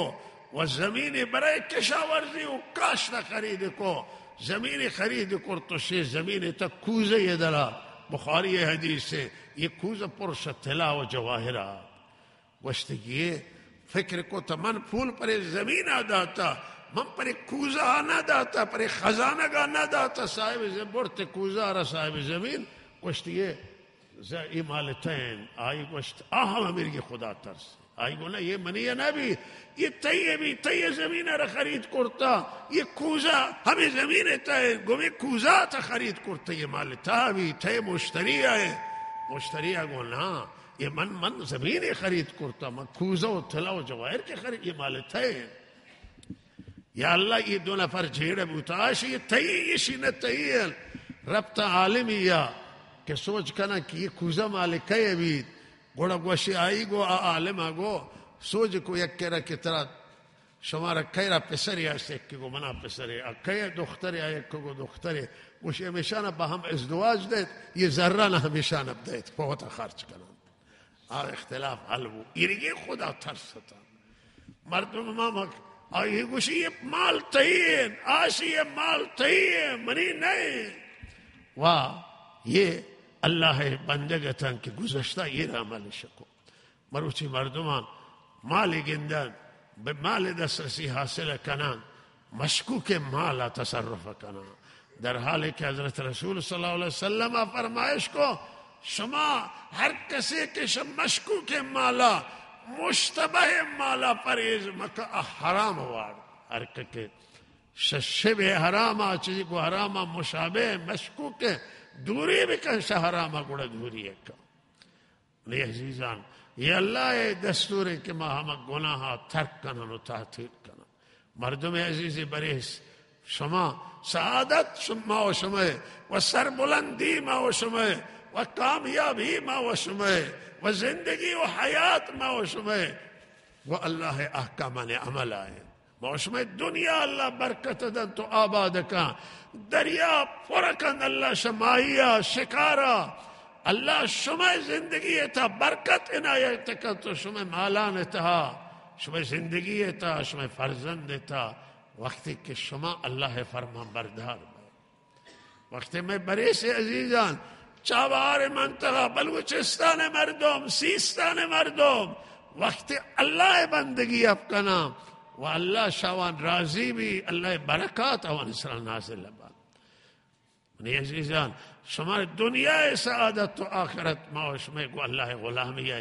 و زمینے برای کشاورزی و کاشت خرید کو، زمینے خرید کرت و شے زمینے تا کوزہ یہ دلا، بخاری حدیث ہے، یہ کوزہ پر شہ طلا و جواہرہ۔ گوشتگی فکر کو تا من پول پرے زمینا داتا، من پرے کوزہ نہ داتا، پرے خزانگا نہ داتا، صاحب ز-، برت کوزہ را صاحب زمین، گوشتگی ز-، اے مال تئیں۔ آئی گوشت، آ ہم ہمیرگی خدا ترس۔ آئی گو، نہ، یہ منی نہ بی، یہ تئی بی، تئی زمین را خرید کرتا، یہ کوزہ ہمیں زمین تئیں، گو میں کوزہ تا خرید کرتا، یہ مال تا بی، تئی مشتری آئے۔ مشتری آ گو، نہ، یہ من، من زمین خرید کرتا، من کوزہ و طلا و جواہر کے خرید، یہ مال تئیں۔ یا اللہ، یہ دو نفر جیڑہ بوتا، آشی یہ تئی، ایشی نہ تئی۔ ربط عالمی یا کہ سوچ کنا کہ یہ کوزہ مال کئے بیت، گڑا گوشی آئی گو، آ عالم گو، سوچ کو یک کرا کہ ترا، شمارا کئے را پسری است، یکی گو منا پسرے، آ کئے دخترے، آ یک گو دخترے۔ گوشی ہمیشانا با ہم ازدواج دیت، یہ زرانا ہمیشانا بدیت، پہ وتا خرچ کنن۔ آ اختلاف حل بو۔ ایرگی خدا ترستا۔ مردم ما مک-، آئی گوشی، یہ مال تئی ایں، آشی یہ مال تئی ایں، منی نہ ایں۔ وا، یہ اللہ بندگ اتن کہ گزشتہ یہ عمل شکو۔ مروچی مردمان مال گندن، بہ مال دسترسی حاصل کنن، مشکوک مالا تصرف کنن، در حالی کہ حضرت رسول صلی اللہ علیہ وسلم فرمائش کو، شما ہر کسی کہ شہ مشکوک مالا، مشتبہ مالا پرہیز مکہ، آ حرام وارت۔ ہر کہ شہ شبہ حرام، آ چیزی کو حرام، مشابہ، مشکوک، دوری بکن شہ حرام، گڑا دوری کن۔ منی عزیزان، یہ اللہ ء دستور انت کہ ما ہما گناہ ء ترک کنن و تعطیل کنن۔ مردم عزیز بریس، شما سعادت شما و شمئے و سربلندی ما و شمئے و کامیابی ما و شمئے و زندگی و حیات ما و شمئے و اللہ ء احکامان عمل آئیں۔ ما و شمئے دنیا اللہ برکت دنت و آباد کن، دریا پر کن اللہ شہ ماہیا شکارا۔ اللہ شمئے زندگی ء تہا برکت عنایت کن تو شمئے مالان ء تہا، شمئے زندگی ء تہا، شمئے فرزند ء تہا، وقتی کہ شما اللہ ء فرمان بردار بئے۔ وقتی مئے بریس عزیزان، چابہار منطقہ، بلوچستان مردم، سیستان مردم، وقتی اللہ ء بندگی اپ کناں و اللہ شاوان راضی بی، اللہ ء برکات آوان سرا نازل بات۔ منی عزیزان، شما دنیا ء سعادت و آخرت ما و شمئے گو اللہ ء غلامی ء۔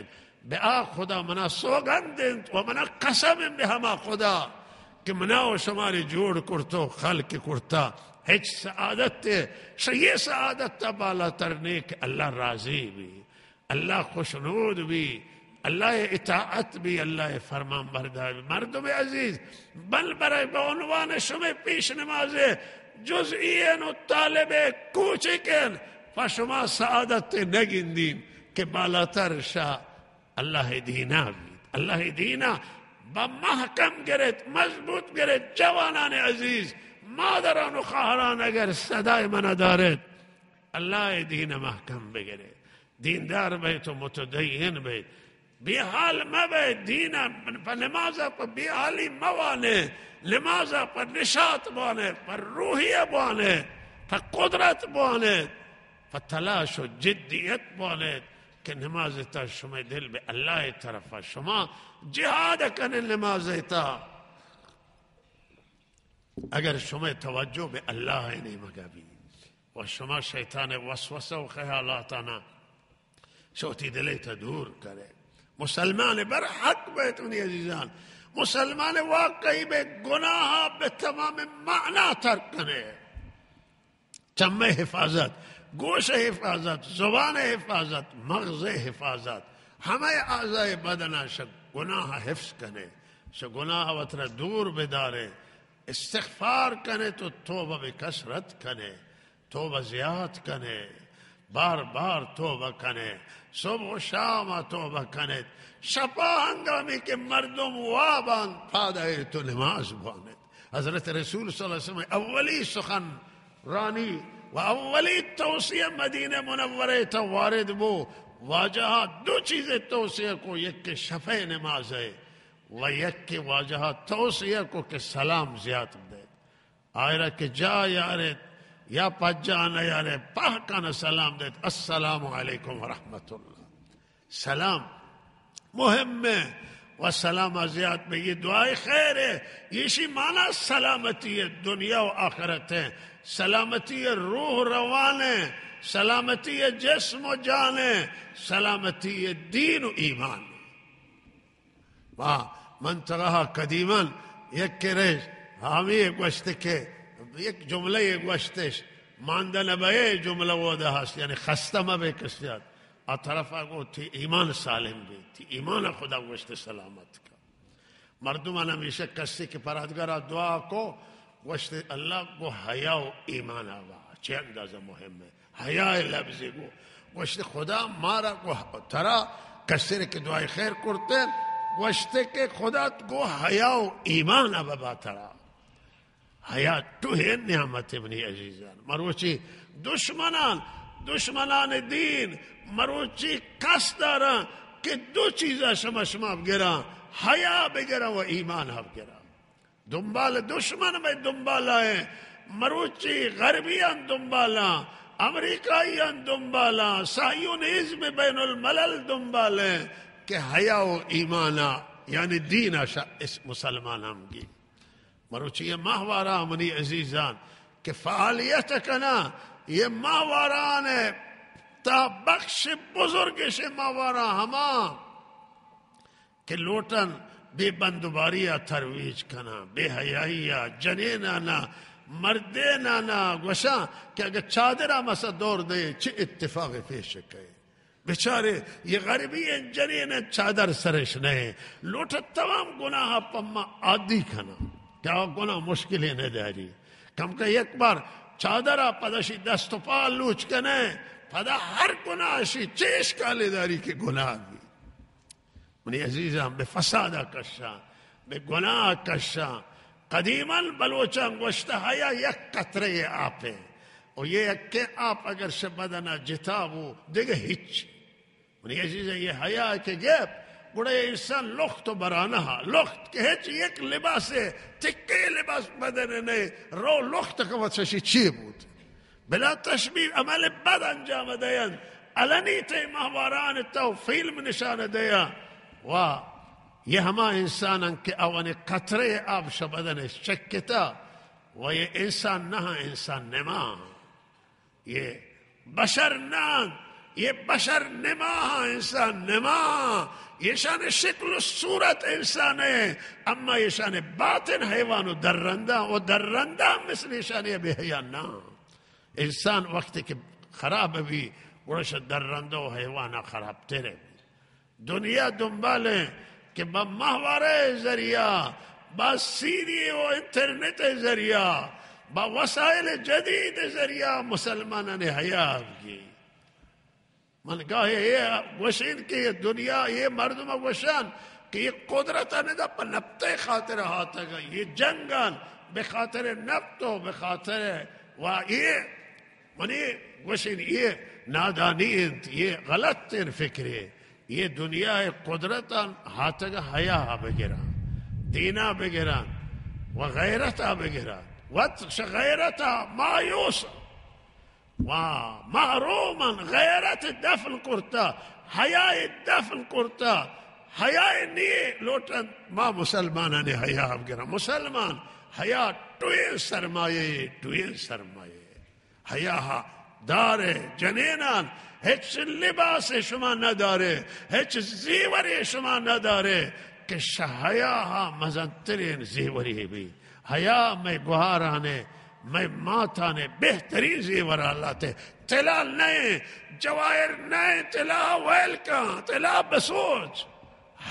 بہ آ خدا منا سوگند انت و منا قسم انت بہ ہما خدا کہ منا و شمارے جوڑ کرتو، خلق کرتا، ہچ سعادت ء، شہ یہ سعادت ء بالاتر نیک اللہ راضی بی۔ اللہ خوشنود بی، اللہ ء اطاعت بی، اللہ ء فرمان بردار بی۔ مردم عزیز، بل برای بہ عنوان شمئے پیش نماز جزئی ان و طالب کوچک ان، پہ شما سعادت نگندین کہ بالاتر شہ اللہ دینا بیت۔ اللہ دینا بہ محکم گرت، مضبوط گرت۔ جوانان عزیز، مادران و خواہران اگر صدای منا دارت، اللہ ء دین ء محکم بگرے، دیندار بئے تو متدین بئے، بے حال مہ بئے، دین ء پہ نماز ء پہ بے حالی مہ وانے، نماز ء پہ نشاط بوانے، پہ روحیہ بوانے، پہ قدرت بوانے، پہ تلاش و جدیت بوانے کہ نماز ء تہا شمئے دل بہ اللہ ء طرف ء، شما جہاد ء کنے نماز ء تہا۔ اگر شمئے توجہ بہ اللہ ء نیمگ ء بی، و شما شیطان وسوسہ و خیالاتانا شہ وتی دلے تا دور کنے۔ مسلمان بر حق بیت منی عزیزان، مسلمان واقعی بیت، گناہ بہ تمام معنا ترک کنے۔ چمے حفاظت، گوش حفاظت، زبان حفاظت، مغز حفاظت، ہمے اعضائے بدنا شہ گناہ حفظ کنے، شہ گناہ وترا دور بدارے، استغفار کنے تو توبہ بہ کثرت کنے۔ توبہ زیات کنے، بار بار توبہ کنے، صبح و شام توبہ کنے۔ شپا ہنگامی کہ مردم وابان پادا ایت و نماز بوانت۔ حضرت رسول صلی اللہ علیہ وسلم اولی سخن رانی و اولی توصیہ مدینہ منورہ تا وارد بو، واجہ دو چیز توصیہ کو، یک کہ شفع نماز ہے و یک کہ واجہ توصیہ کو کہ سلام زیات دے۔ آئرا کہ جا یارت یا پجا نہ یارت، پہکان سلام دیت، السلام علیکم ورحمۃ اللہ۔ سلام مہم ہے و سلام زیات بہ، یہ دعائے خیر ہے۔ یہ شی معنی سلامتی ہے دنیا و آخرت ہے، سلامتی ہے روح روان ہے، سلامتی ہے جسم و جان ہے، سلامتی ہے دین و ایمان ہے۔ ما منطقہ قدیماً یک کرش ہمے گوشت کہ یک جملہ یہ گوشتش، ماندہ نہ بئے جملہ ودا ہست، یعنی خستہ مہ بے کسیات۔ آ طرفا گو تی ایمان سالم بی، تی ایمان خدا گوشت سلامت کا۔ مردمان ہمیشہ کسی کہ پرادگارا دعا کو، گوشت اللہ گو حیا و ایمان آبا، چہ اندازہ مہم ہے۔ حیا لفظی گو، گوشت خدا مارا گو، ترا کسر کہ دعای خیر کرتے، گوشت کہ خدا گو حیا و ایمان ببا ترا۔ حیا ٹوہیں نعمت منی عزیزان۔ مروچی دشمنان، دشمنان دین، مروچی قصد دارن کہ دو چیزا شما، شما بگران، حیا بگران و ایمان بگران۔ دنبال دشمن میں دنبالا ہیں۔ مروچی غربیان دنبالا، امریکائیان دنبالا، صہیونیزم بین الملل دنبال ہیں کہ حیا و ایمانا، یعنی دینا شا اس مسلمان ہم گی۔ مروچی یہ ماہوارا منی عزیزان کہ فعالیت کنا، یہ ماہواران تا بخش بزرگش ماہوارا ہما کہ لوٹن بے بندوباری ء ترویج کناں، بے حیائی ء جنینانا، مردینانا گوشاں کہ اگہ چادرا مسا دور دے، چہ اتفاق پیش کئے؟ بچارے، یہ غریبی ہیں، جنین ہیں، چادر سرش نہیں۔ لوٹت تمام گناہ پما عادی کناں کہ آ گناہ مشکلی نداری۔ کم کہ یک بار چادرا پدا شی دست و پا لوچ کنے، پدا ہر گناہ شی چہ اشکالی داری کہ گناہ بی۔ منی عزیزاں، بہ فسادا کشاں، بہ گناہ کشاں۔ قدیماً بلوچاں گوشتہ، حیا یک قطرہ آپے، و یہ یکیں آپ اگر شہ بدنا جتا بو، دگہ ہچ۔ منی عزیزاں، یہ حیا کہ گیپت، گڑا یہ انسان لخت و برانہ، لخت کہ ہچ یک لباسے، تکے لباس بدن نہیں، رو لخت کہ وت ششی چی بود۔ بلا تشبیہ عمل بد انجام دئینت۔ علنی تئی ماہواران تو فلم نشان دیا۔ و یہ ہما انسان انت کہ اوانی قطرے آب شہ بدن چکتا۔ و یہ انسان نہ، انسان نما۔ یہ بشر نہ، یہ بشر نما، انسان نما۔ یہ شان شکل و صورت انسان ہے، اما یہ شان باطن حیوان و درندہ، و درندہ مثل یہ شان یہ بے حیا نہ۔ انسان وقتی کہ خراب بی، گڑا شہ درندہ و حیوانا خراب تر بی۔ دنیا دنبال ہیں کہ با ماہوارہ ذریعہ، با سیدی و انٹرنیٹ ذریعہ، با وسائل جدید ذریعہ مسلمانان حیا بگی۔ من گاہے یہ گوشین کہ یہ دنیا، یہ مردم گوشان کہ یہ قدرت ندا پہ نپتے خاطر ہاتگا، یہ جنگان بہ خاطر نپت و بہ خاطر و یہ، منی گوشین یہ نادانی انت، یہ غلط تر فکرے۔ یہ دنیا قدرتان ہاتگا حیا بگران، دینا بگران و غیرتا بگران۔ وت شہ غیرتا مایوس و محرومن، غیرت دفن کرتا، حیا دفن کرتا، حیا نی لوٹن۔ ما مسلمانان حیا بگران۔ مسلمان حیا ٹوئیں سرمایہ، ٹوئیں سرمایہ۔ حیا ءَ دارے، جنینان، ہچ لباسے شما نہ دارے، ہچ زیورے شما نہ دارے کہ شہ حیا ءَ مزنترین زیورے بی۔ حیا مئے گوہارانے، مئے ماتانے بہترین زیور ءَ لہتے۔ طلا نئے، جواہر نئے، طلا ویل کن، طلا بسوچ۔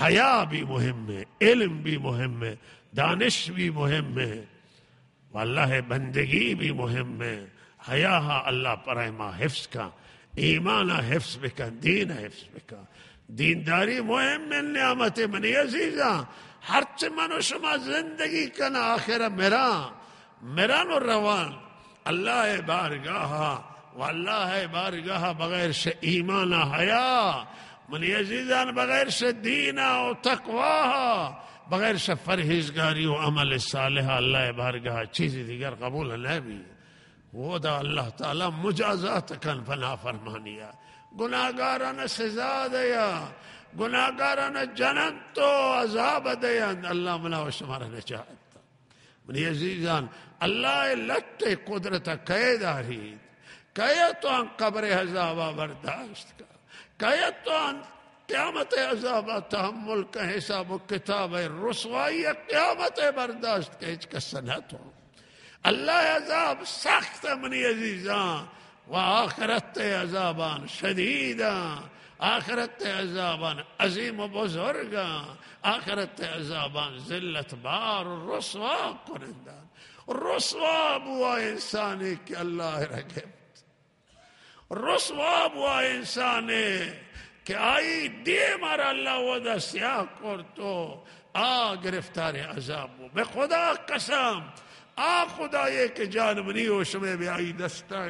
حیا بھی مہم ہے، علم بھی مہم ہے، دانش بھی مہم ہے۔ و اللہ ءِ بندگی بھی مہم ہے۔ حیا ءَ اللہ پرائے ما حفظ کن، ایمان ءَ حفظ بکن، دین ءَ حفظ بکن۔ دینداری مہمیں نعمت، منی عزیزاں۔ ہرچ من و شما زندگی کن، آخر مران، مران و روان اللہ ءِ بارگاہ ءَ، و اللہ ءِ بارگاہ ءَ بغیر شہ ایمان ءَ حیا، منی عزیزان، بغیر شہ دین ءَ و تقوی ءَ، بغیر شہ پرہیزگاری و عمل صالح ءَ اللہ ءِ بارگاہ ءَ چیزی دیگر قبول نہ بی۔ اودا اللہ تعالی مجازات کن پہ نافرمانی ءَ، گناہگاران ءَ سزا دیا، گناہگاران ءَ جننت و عذاب دیا۔ اللہ منا و شمارا نجات۔ منی عزیزان، اللہ ءِ لٹ ءِ قدرت ءَ کئے داریت؟ کئے توان قبر ءِ عذاب ءَ برداشت کن؟ کئے توان قیامت ءِ عذاب ءَ تحمل کن؟ حساب و کتاب ءِ رسوائی ءَ قیامت ءِ برداشت کن؟ ہچ کس نہ توان۔ اللہ ءِ عذاب سخت ءَ منی عزیزان، و آخرت ءِ عذابان شدیداں، آخرت ءِ عذابان عظیم و بزرگاں، آخرت ءِ عذابان ذلت بار و رسوا کنندان۔ رسوا بوا انسانے کہ اللہ ءَ را گپت۔ رسوا بوا انسانے کہ آئی دیم ءَ را اللہ ودا سیاہ کرت و آ گرفتار عذاب بو۔ بہ خدا قسم، آ خدائے کہ جان منی و شمئے بہ آئی دستا،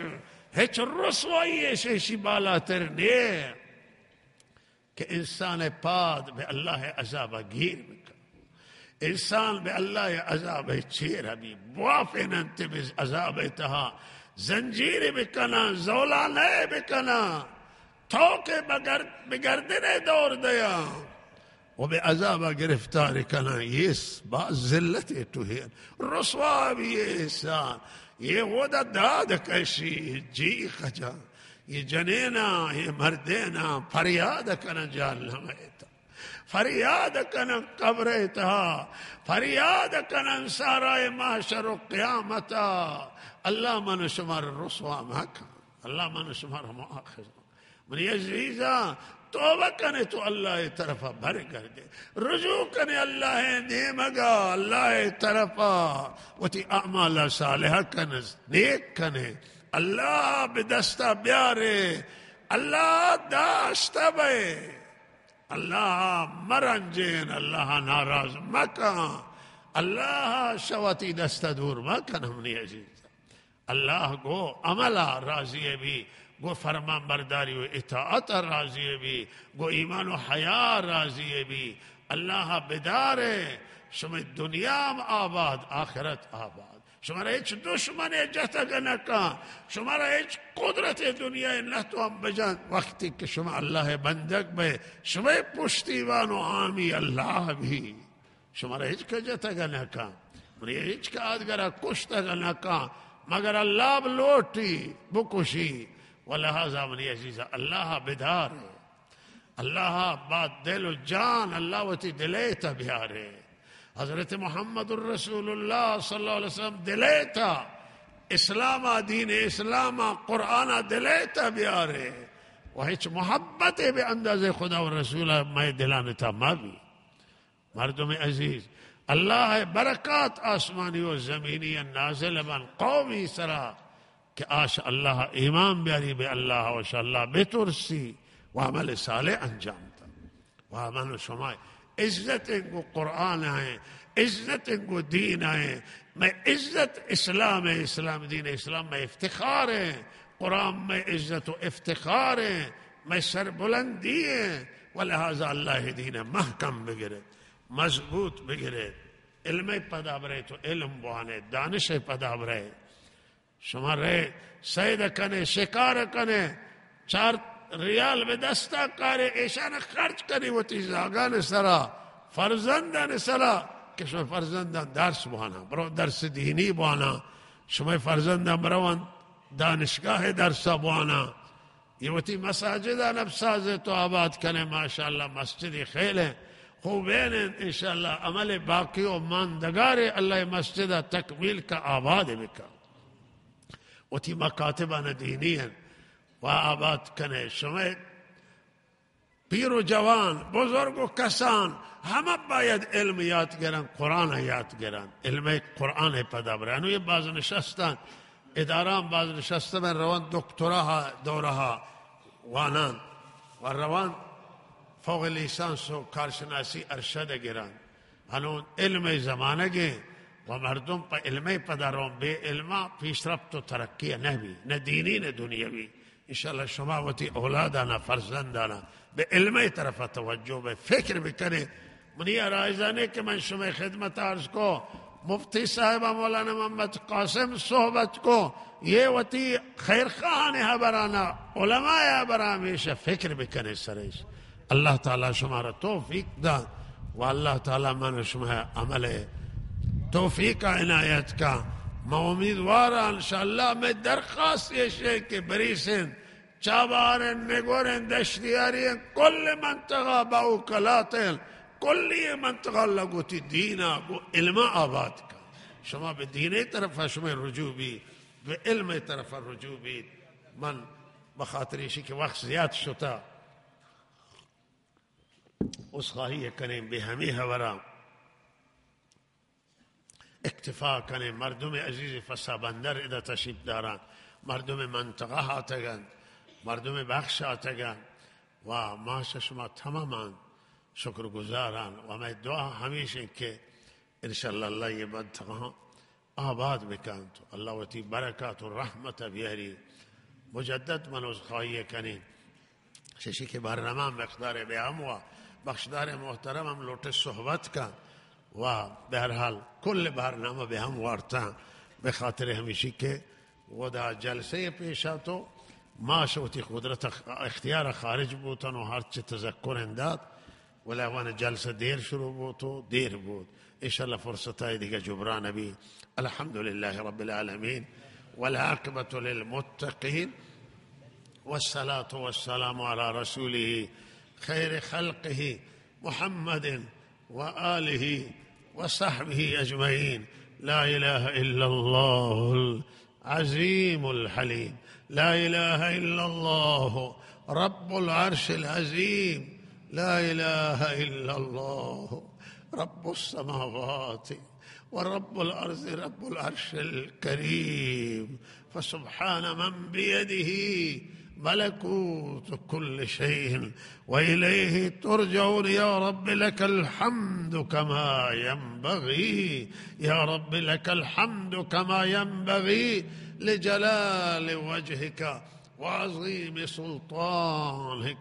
ہچ رسوائی ایشی بالاتر نیہ کہ انسان ءِ پاد بہ اللہ ءِ عذاب ءَ گیر بکن۔ انسان بہ اللہ ءِ عذاب ءِ چیر ءَ بی، بوافین انت بہ عذاب ءِ تہا، زنجیرے بکناں، زولانہ بکناں، توکے بگر-، بہ گردن ءَ دور دیاں و بہ عذاب ءَ گرفتار کناں۔ یہ باز ذلت ءِ ٹوہے، رسوا بی یہ انسان۔ یہ ودا داد کشی، جی خجاں۔ یہ جنیناں، یہ مردیناں فریاد کناں جہنم ءِ تہا، فریاد کناں قبر ءِ تہا، فریاد کناں سارائے محشر و قیامت ءَ۔ اللہ من و شمار رسوا مکن، اللہ من و شمار مؤاخذ مکن۔ منی عزیزاں، توبہ کنے تو اللہ ءِ طرف ءَ برگردے، رجوع کنے اللہ ءِ نیمگ ءَ، اللہ ءِ طرف ءَ وتی اعمال صالحہ کنے، نیک کنے۔ اللہ بہ دستا بیارے، اللہ داشتہ بئے، اللہ مرنجین، اللہ ناراض مکن، اللہ شہ وتی دستا دور مکن۔ منی عزیز، اللہ گو عمل ءَ راضی بی، گو فرمان برداری و اطاعت ءَ راضی بی، گو ایمان و حیا ءَ راضی بی۔ اللہ بدارے، شمئے دنیا ہم آباد، آخرت آباد۔ شمارا ہچ دشمنے جتگ نہ کن، شمارا ہچ قدرت دنیا نہ توان بجن۔ وقتی کہ شما اللہ ءِ بندگ بئے، شمئے پشتیوان و حامی اللہ بی۔ شمارا ہچ کس جتگ نہ کن، منی ہچ کس آدگرا کشتگ نہ کن، مگر اللہ بلوٹی بکشی۔ و لہذا منی عزیز، اللہ بدارے۔ اللہ با دل و جان، اللہ وتی دل ءِ تہا بیارے۔ حضرت محمد الرسول اللہ صلی اللہ علیہ وسلم دل ءِ تہا، اسلام ءَ، دین اسلام ءَ، قرآن ءَ دل ءِ تہا بیارے۔ و ہچ محبت بہ اندازہ خدا و رسول ءَ مئے دلانی تہا مہ بی۔ مردم عزیز، اللہ ءِ برکات آسمانی و زمینی نازل بن قومی سرا کہ آ شہ اللہ ایمان بیاری، بہ اللہ و شہ اللہ بترسی و عمل صالح انجام دن۔ و من و شما عزت گو قرآن ءَ، عزت گو دین ءَ، مئے عزت اسلام ءَ، اسلام، دین اسلام مئے افتخار ءَ، قرآن مئے عزت و افتخار ءَ، مئے سربلندی ءَ۔ و لہذا اللہ ءِ دین ءَ محکم بگرے، مضبوط بگرے، علم ءِ پدا برے تو علم بوانے، دانش ءِ پدا برے۔ شما رئے صید کنے، شکار کنے، چار ریال بہ دستا کارے، ایشان خرچ کنے وتی زاگان سرا، فرزندان سرا، کہ شما فرزندان درس بوانا، برو درس دینی بوانا، شما فرزندان برون دانشگاہ درس بوانا، یہ وتی مساجد نب سازے تو آباد کنے، ماشاءاللہ مسجدی خیل ہیں، خوبین ہیں، انشاءاللہ عمل باقی و ماندگار اللہ مسجد تکمیل کا آباد بکا۔ وتی مکاتبان دینی ہیں و آباد کنے۔ شمئے پیر و جوان، بزرگ و کسان، ہمہ باید علم یات گرن، قرآن یات گرن، علم قرآن پدا برن۔ انو یہ بازنشستان، اداران بازنشستہ من روان دکترا دورہ وانان و روان فوق لیسانس و کارشناسی ارشد گران۔ ہنون علم زمانگیں و مردم پہ علم پدا رون، بے علما پیشرفت و ترقی نہ بی، نہ دینی نہ دنیاوی۔ انشاءاللہ شما وتی اولادانا، فرزندانا بہ علم طرف توجہ بہ فکر بکنے۔ منی عرائضانے کہ من شمئے خدمت عرض کو، مفتی صاحب مولانا محمد قاسم صحبت کو، یہ وتی خیرخواہان حبرانا، علماء حبران ہمیشہ فکر بکنے سرش۔ اللہ تعالی شما را توفیق دا و اللہ تعالی من شما عمل توفیق عنایت کا۔ ما امیدوار انشاءاللہ۔ میں درخواست یہ شے کہ بریسن چابہاریں، نگوریں، دشتیاریں، کل منطقہ باوکلاتیں، کلی منطقہ لگوتی دینا گو علم آباد کا۔ شما بہ دین طرف شما رجوع بی، بہ علم طرف رجوع بی۔ من بخاطر ایشی کہ وقت زیاد شتا، عذرخواہی کنیں بہ ہمے حبرا۔ اکتفا کنیں، مردم عزیز فسا بندر ادا تشریف داران، مردم منطقہ آتگن، مردم بخش آتگن و ما شہ شما تمامان شکر گزاران و ہمیں دعا ہمیش ہیں کہ انشاءاللہ اللہ یہ منطقہ آباد بکنت، اللہ وتی برکات و رحمت بیاری۔ مجدد من عذرخواہی کنیں۔ ششی کہ برنامہ مقدار بہ ہم و بخشدار محترم ہم لوٹے صحبت کن و بہرحال کل برنامہ بہ ہم وارتاں، بہ خاطر ہمیشی کہ ودا جلسہ پیشا تو ما شہ وتی قدرت اخ-، اختیار خارج بوتن و ہرچی تذکر اندات، ولا وان جلسہ دیر شروع بوت و دیر بوت۔ انشاءاللہ فرصت آئی دیگہ جبران بی۔ الحمدللہ رب العالمین والعاقبۃ للمتقین والصلاة والسلام علی رسولہ خیر خلقہ محمد وآلہ وصحبہ اجمعین۔ لا الہ الا اللہ العظیم الحلیم۔ لا الہ الا اللہ رب العرش العظیم۔ لا الہ الا اللہ رب السماوات ورب الأرض رب العرش الكريم، فسبحان من بيده ملكوت كل شيء وإليه ترجعون۔ يا رب لك الحمد كما ينبغي، يا رب لك الحمد كما ينبغي لجلال وجهك وعظيم سلطانك۔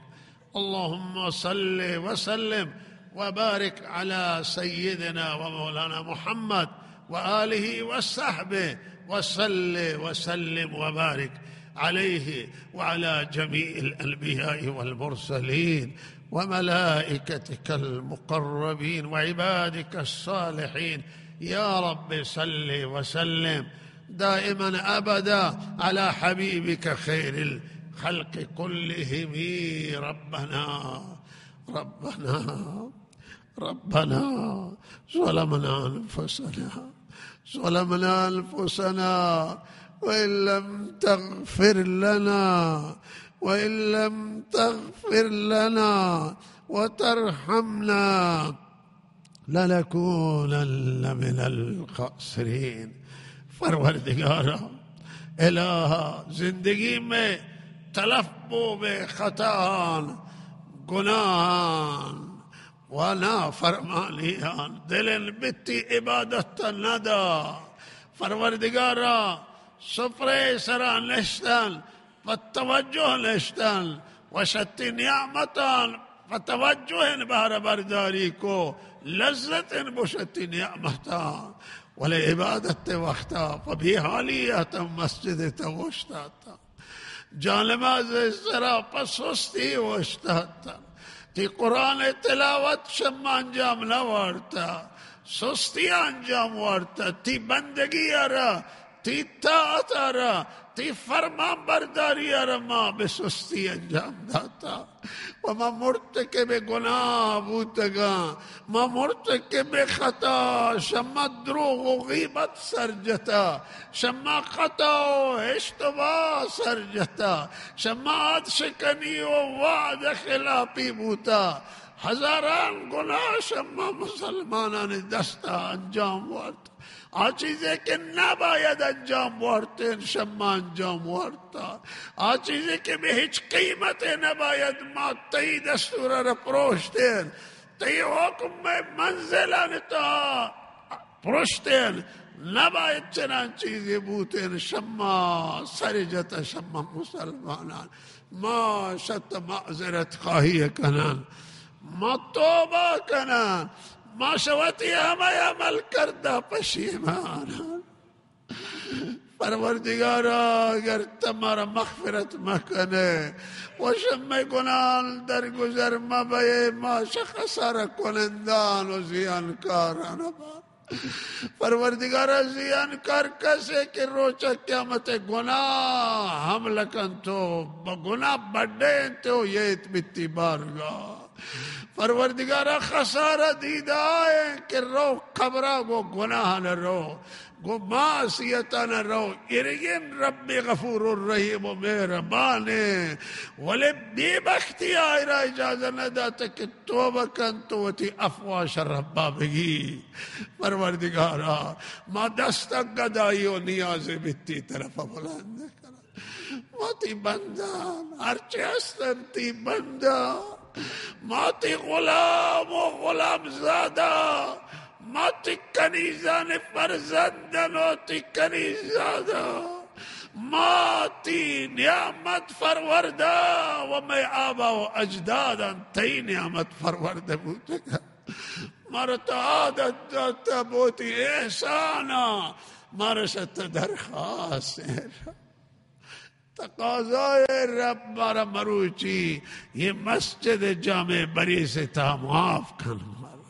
اللهم صل وسلم وبارك على سيدنا ومولانا محمد وآله وصحبه وصل وسلم وبارك عليه وعلى جميع الأنبياء والمرسلين وملائكتك المقربين وعبادك الصالحين۔ يا رب صل وسلم دائما أبدا على حبيبك خير الخلق كلهم۔ ربنا، ربنا، ربنا ظلمنا أنفسنا، ظلمنا أنفسنا وإن لم تغفر لنا، وإن لم تغفر لنا وترحمنا لنكونن من الخاسرين۔ پروردگارا، الہا، زندگی میں تلف بو بے خطاان، گناہان و نافرمانیان، دلن بتی عبادت ندا۔ پروردگارا، سفرے سرا نشتن، پہ توجہ نشتن، وشتی نعمتان پہ توجہ ان بہرہ برداری کو، لذت ان بشتی نعمتان، ولے عبادت وقتا پہ بے حالی اتن مسجد تا اوشتاتن۔ جانماز سرا پہ سستی اوشتاتن۔ تی قرآن تلاوت شما انجام نہ وارتا، سستی انجام وارتا۔ تی بندگی ارا تئی اطاعت ءَ را، تئی فرمان برداری ءَ را ما بہ سستی انجام داتا و ما مرتکب گناہ بوتگاں، ما مرتکب خطا، شما دروغ و غیبت سر جتا، شما خطا و اشتباہ سر جتا، شما عہد شکنی و وعدہ خلافی بوتا، ہزاران گناہ شما مسلمانانی دستا انجام وارت۔ آ چیزے کہ نباید انجام وارتین، شما انجام وارتا۔ آ چیزے کہ بہ ہچ قیمتے نباید ما تئی دستور ءَ را پروشتین، تئی حکم ءِ منزلانی تہا پروشتین، نباید چنان چیزے بوتین، شما سر جتا، شما مسلمانان۔ ما شت معذرت خواہی کنن، ما توبہ کنن، ما شہ وتی ہمے عمل کردا پشیمانن۔ پروردگارا، اگر تو مارا مغفرت مکنے و شہ مئے گناہان درگزر مبئے، ما شہ خسارہ کنندان و زیانکاران بان۔ پروردگارا، زیانکار کسے کہ روچ قیامت گناہ حمل کنت و بہ گناہ بڈینت و ییت بہ تئی بارگاہ۔ پروردگارا، خسارہ دیدہ آئیں کہ رو قبرا گو گناہان رو، گو معصیتان رو، ایرگین رب غفور الرحیم و مہربانے، ولے بے بختی آئرا اجازہ نداتا کہ توبہ کنت و وتی عفواش ربا بگی۔ پروردگارا، ما دست گدائی و نیازی بہ تئی طرف بلند کنن۔ ما تئی بندان، ہرچے ہستن تئی بندان، ما تئی غلام و غلام زادہ، ما تئی کنیزان فرزندن و تئی کنیزادہ۔ ما تئی نعمت پروردہ و مئے آبا و اجدادان تئی نعمت پروردہ بوتگا۔ مارا تو عادت داتا بہ وتی احسانا، مارا شہ تو درخواست ایں۔ تقاضائے رب، مارا مروچی یہ مسجد جامع بریس تہا معاف کن۔ مارا،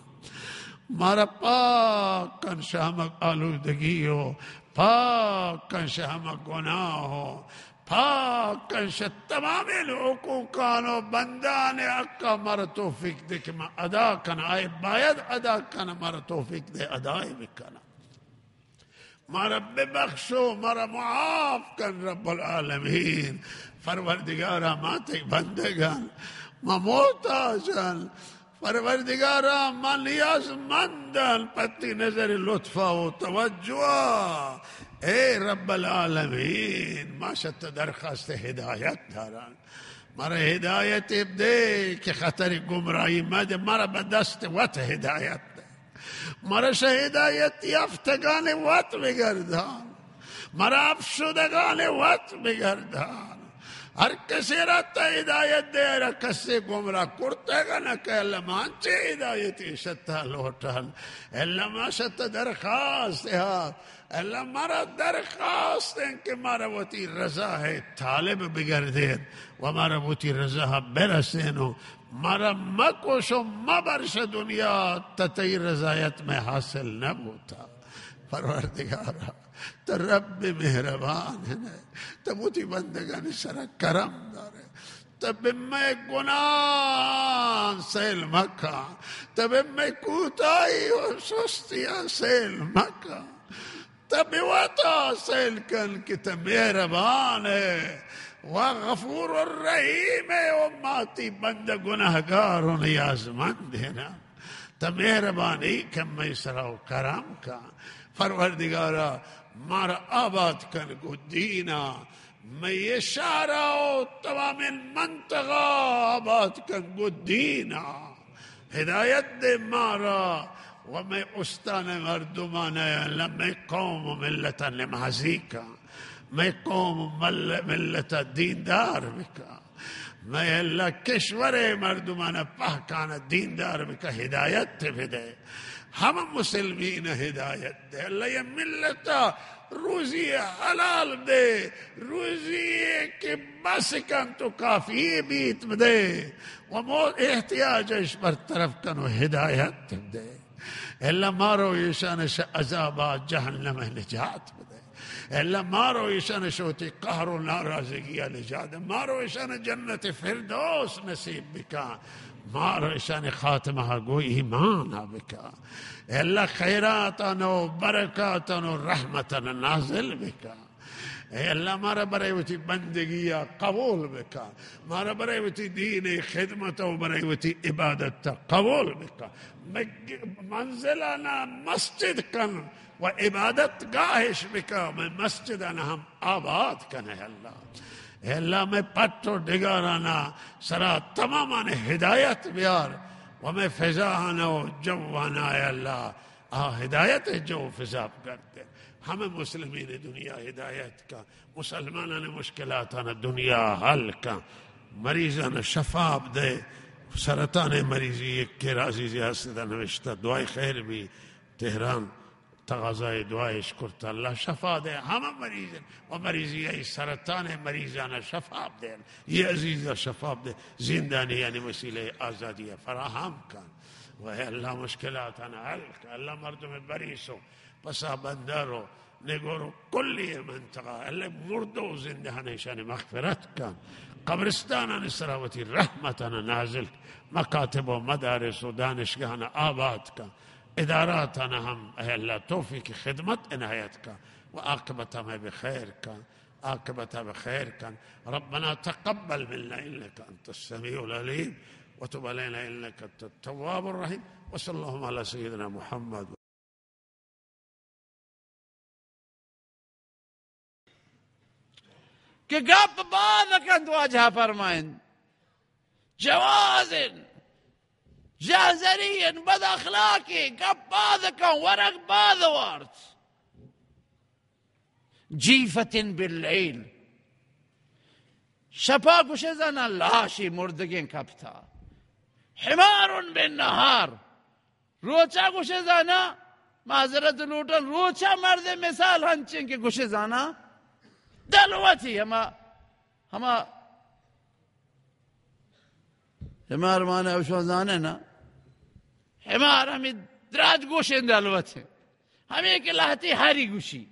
مارا پاک کن شہ ہمک آلودگی و پاک کن شہ ہمک گناہ و پاک کن شہ تمامیں حقوقان و بندان حقا۔ مارا توفیق دے کہ ما ادا کن، آئے باید ادا کن، مارا توفیق دے ادائے بکن۔ مارا ببخشو، مارا معاف کن رب العالمین۔ پروردگارا، ما تئی بندگان، ما محتاجان۔ پروردگارا، ما نیازمندان پہ تئی نظر لطفا و توجہا۔ اے رب العالمین، ما شہ تو درخواست ہدایت داران۔ مارا ہدایت بدے کہ خطر گمراہی مدے، مارا بہ دست وت ہدایت دے۔ مارا شہ ہدایت یافتگان وت بگردان۔ مارا اپشدگان وت بگردان۔ ہر کسے را تو ہدایت دے، ہر کسے گمراہ کرتگ نہ کہ اللہ ما انچیں ہدایتے شہ تو لوٹان۔ اللہ ما شہ تو درخواست ہا۔ اللہ مارا درخواست ایں کہ مارا وتی رضا ءِ طالب بگردین و مارا وتی رضا ءَ برسین و مارا مکش و مبر شہ دنیا، تا تئی رضایت مئے حاصل نہ بوتا۔ پروردگارا، تو رب مہربان ئے، تو وتی بندگانی سرا کرم دارے۔ تو بہ مئے گناہاں سیل مکن، تو بہ مئے کوتاہی و سستیاں سیل مکن، تو بہ وتا سیل کن کہ تو مہربان ئے و غفور الرحیم ئے و ما تئی بندہ گناہگار و نیازمندین۔ تو مہربانی کن مئے سرا و کرم کن۔ پروردگارا، مارا آباد کن گوں دینا، مئے شہرا و تمامیں منطقہ آباد کن گوں دینا۔ ہدایت دے مارا و مئے استان مردمان، اللہ مئے قوم و ملت نمازی کن، مئے قوم و مل-، ملت دیندار بکن۔ مئے اللہ کشور ءِ مردمان پہکان دیندار بکن، ہدایت بدے۔ ہم مسلمین ہدایت دے۔ اللہ یہ ملت روزی حلال دے، روزی کہ بس کنت و کافی بیت بدے۔ و مو احتیاج اش برطرف کن و ہدایت دے۔ اے اللہ، ما رو ایشان ش عذاب جہنم نجات بدے۔ اے اللہ، ما رو ایشان ش وتی قہر و ناراضگی نجات دے۔ ما رو ایشان جنت فردوس نصیب بکا۔ ما رو ایشان خاتمہ گو ایمان بکا۔ اے اللہ، خیراتان و برکاتان و رحمتان نازل بکا۔ اے اللہ، مارا برای وتی بندگی ءَ قبول بکا، مارا برای وتی دین ءِ خدمت و برای وتی عبادت ءَ قبول بکا۔ مئے منزل آناں مسجد کن و عبادت گاہش بکا، مئے مسجد آناں ہم آباد کن، اے اللہ۔ اے اللہ، مئے پٹ و ڈگار آناں سرا تماماں ہدایت بیار و مئے فضا آناں و جو آناں، اے اللہ، آ ہدایت ءِ جو فضا بگردے۔ ہمے مسلمین دنیا ہدایت کا، مسلمانان مشکلاتان دنیا حل کا، مریضان شفا بدے۔ سرطان مریضی یک عزیزے ہست ادا نوشتہ، دعای خیر بی، تہران، تقاضای دعایش کرتا، اللہ شفا دے۔ ہمے مریض و مریضی ای سرطان مریضان شفا بدے، یہ عزیز شفا بدے، زندانی یعنی وسیلہ آزادی فراہم کن۔ و اے اللہ، مشکلاتان حل کن۔ اللہ، مردم بریسو، پسا بندر و نگور و کلی منطقہ، اللہ، مردہ و زندہان ایشان مغفرت کن۔ قبرستانان سرا وتی رحمتان نازل کن۔ مکاتب و مدارس و دانشگاہان آباد کن۔ اداراتان ہم، اے اللہ، توفیق خدمت عنایت کن و عاقبت ہمیں بخیر کن۔ عاقبت بخیر کن۔ ربنا تقبل منا انك انت السميع العليم وتب علينا انك انت التواب الرحيم وصلى اللهم على سيدنا محمد۔ کہ گپ باز کنت، واجہ فرمائن جوازن، جہزرین، بد اخلاقین، گپ باز کن، ورگ باز وارت۔ جیفة باللیل، شپا گوشے زانا لاشی مردگیں کپتا۔ حمار بالنهار، روچا گوشے زانا، معذرت لوٹن، روچا مرد مثال ہنچیں کہ گوشے زانا دلوتی، ہما، ہما حمار مانا اوشو زانے نا، حمار ہمیں دراج گوشیں دلوت ہیں، ہمیں کہ لہتی ہری گوشی۔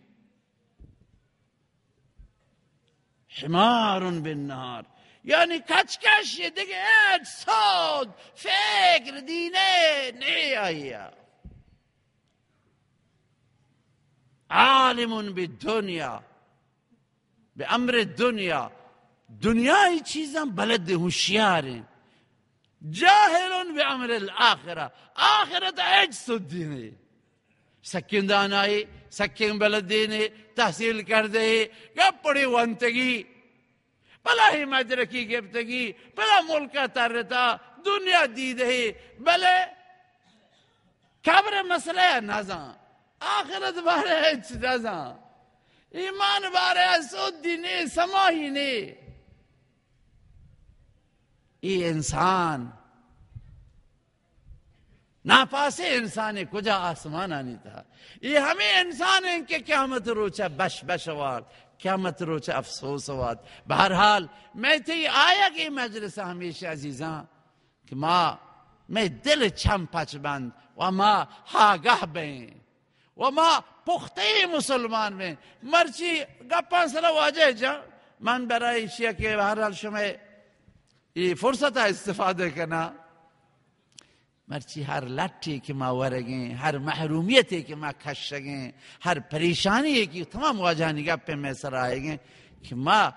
حمار بالنهار، یعنی کچکش، یہ دیگه ہچ سود، فکر، دینه نی آیا۔ عالم بالدنیا، بامر الدنیا، دنیای چیزاں بلد، ہوشیار ہیں۔ جاهل بامر الآخرة، آخرت ہچ سدی نہیں۔ سکین دانائے، سکین بلدینے، تحصیل کردے، گپڑے وانتگی، پلاہی مدرکی گپتگی، پلا ملکا ترتا، دنیا دیدے، بلے قبر مسئلہ نزان، آخرت بارے ہچ نزان، ایمان بارے سودی نے، سماہی نے۔ ای انسان ناپاسیں انسانے، کجا؟ آسمانانی تہا۔ اے ہمے انسان ہیں کہ قیامت روچا بش بش وارت، قیامت روچا افسوس وارت۔ بہرحال، میں تئی آیگ اے مجلس ہمیشہ عزیزاں کہ ما، میں دل چم پچ بند و ما آگاہ بیں و ما پختہ مسلمان بیں۔ مرچی گپاں سرا واجہ جان، من برای ایشیا کہ بہرحال شمئے اے فرصت استفادہ کنا۔ مرچی ہر لٹے کہ ما ورگیں، ہر محرومیتے کہ ما کشگیں، ہر پریشانی کہ تمام واجہانی گپ میں سر آئیگیں کہ ما،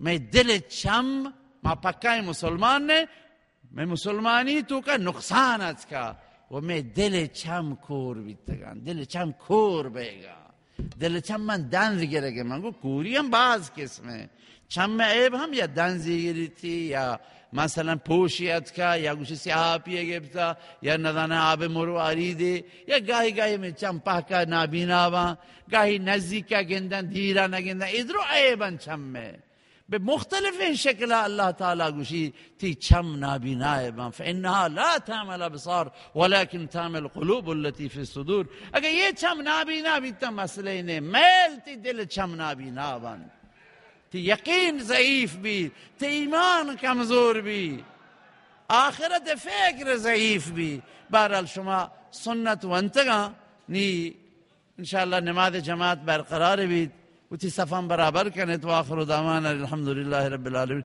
میں دل چم، ما پکائیں مسلمان نے، میں مسلمانی توکا نقصان اتکا و میں دل چم کور بیتگاں، دل چم کور بیگا۔ دل چم من دنز گرگ، من گو کوری ہم باز قسم ہے۔ چم عیب ہم یا دنزی گریتی، یا مثلاً پوشی اتکا، یا گوشی سی آپی گپتا، یا نزانہ آب مرواری دے، یا گاہی گاہی میں چم پہکا نابینا باں، گاہی نزیکا گندن، دیرا نہ گندن، ادرو عیبن چم میں۔ بہ مختلفیں شکلا اللہ تعالی گوشی، تی چم نابینا باں، فإنها لا تعمى الأبصار ولكن تعمى القلوب التي في الصدور۔ اگر یہ چم نابینا بیتا مسئلہ نے، میل تی دل چم نابینا بن، تی یقین ضعیف بی، تی ایمان کمزور بی۔ آخرت فکر ضعیف بی. بہرحال شما سنت ونتگاں، نی انشاءاللہ نماز جماعت برقرار بیت، وتی صفاں برابر کنت. وآخر دعوانا الحمدللہ رب العالمین.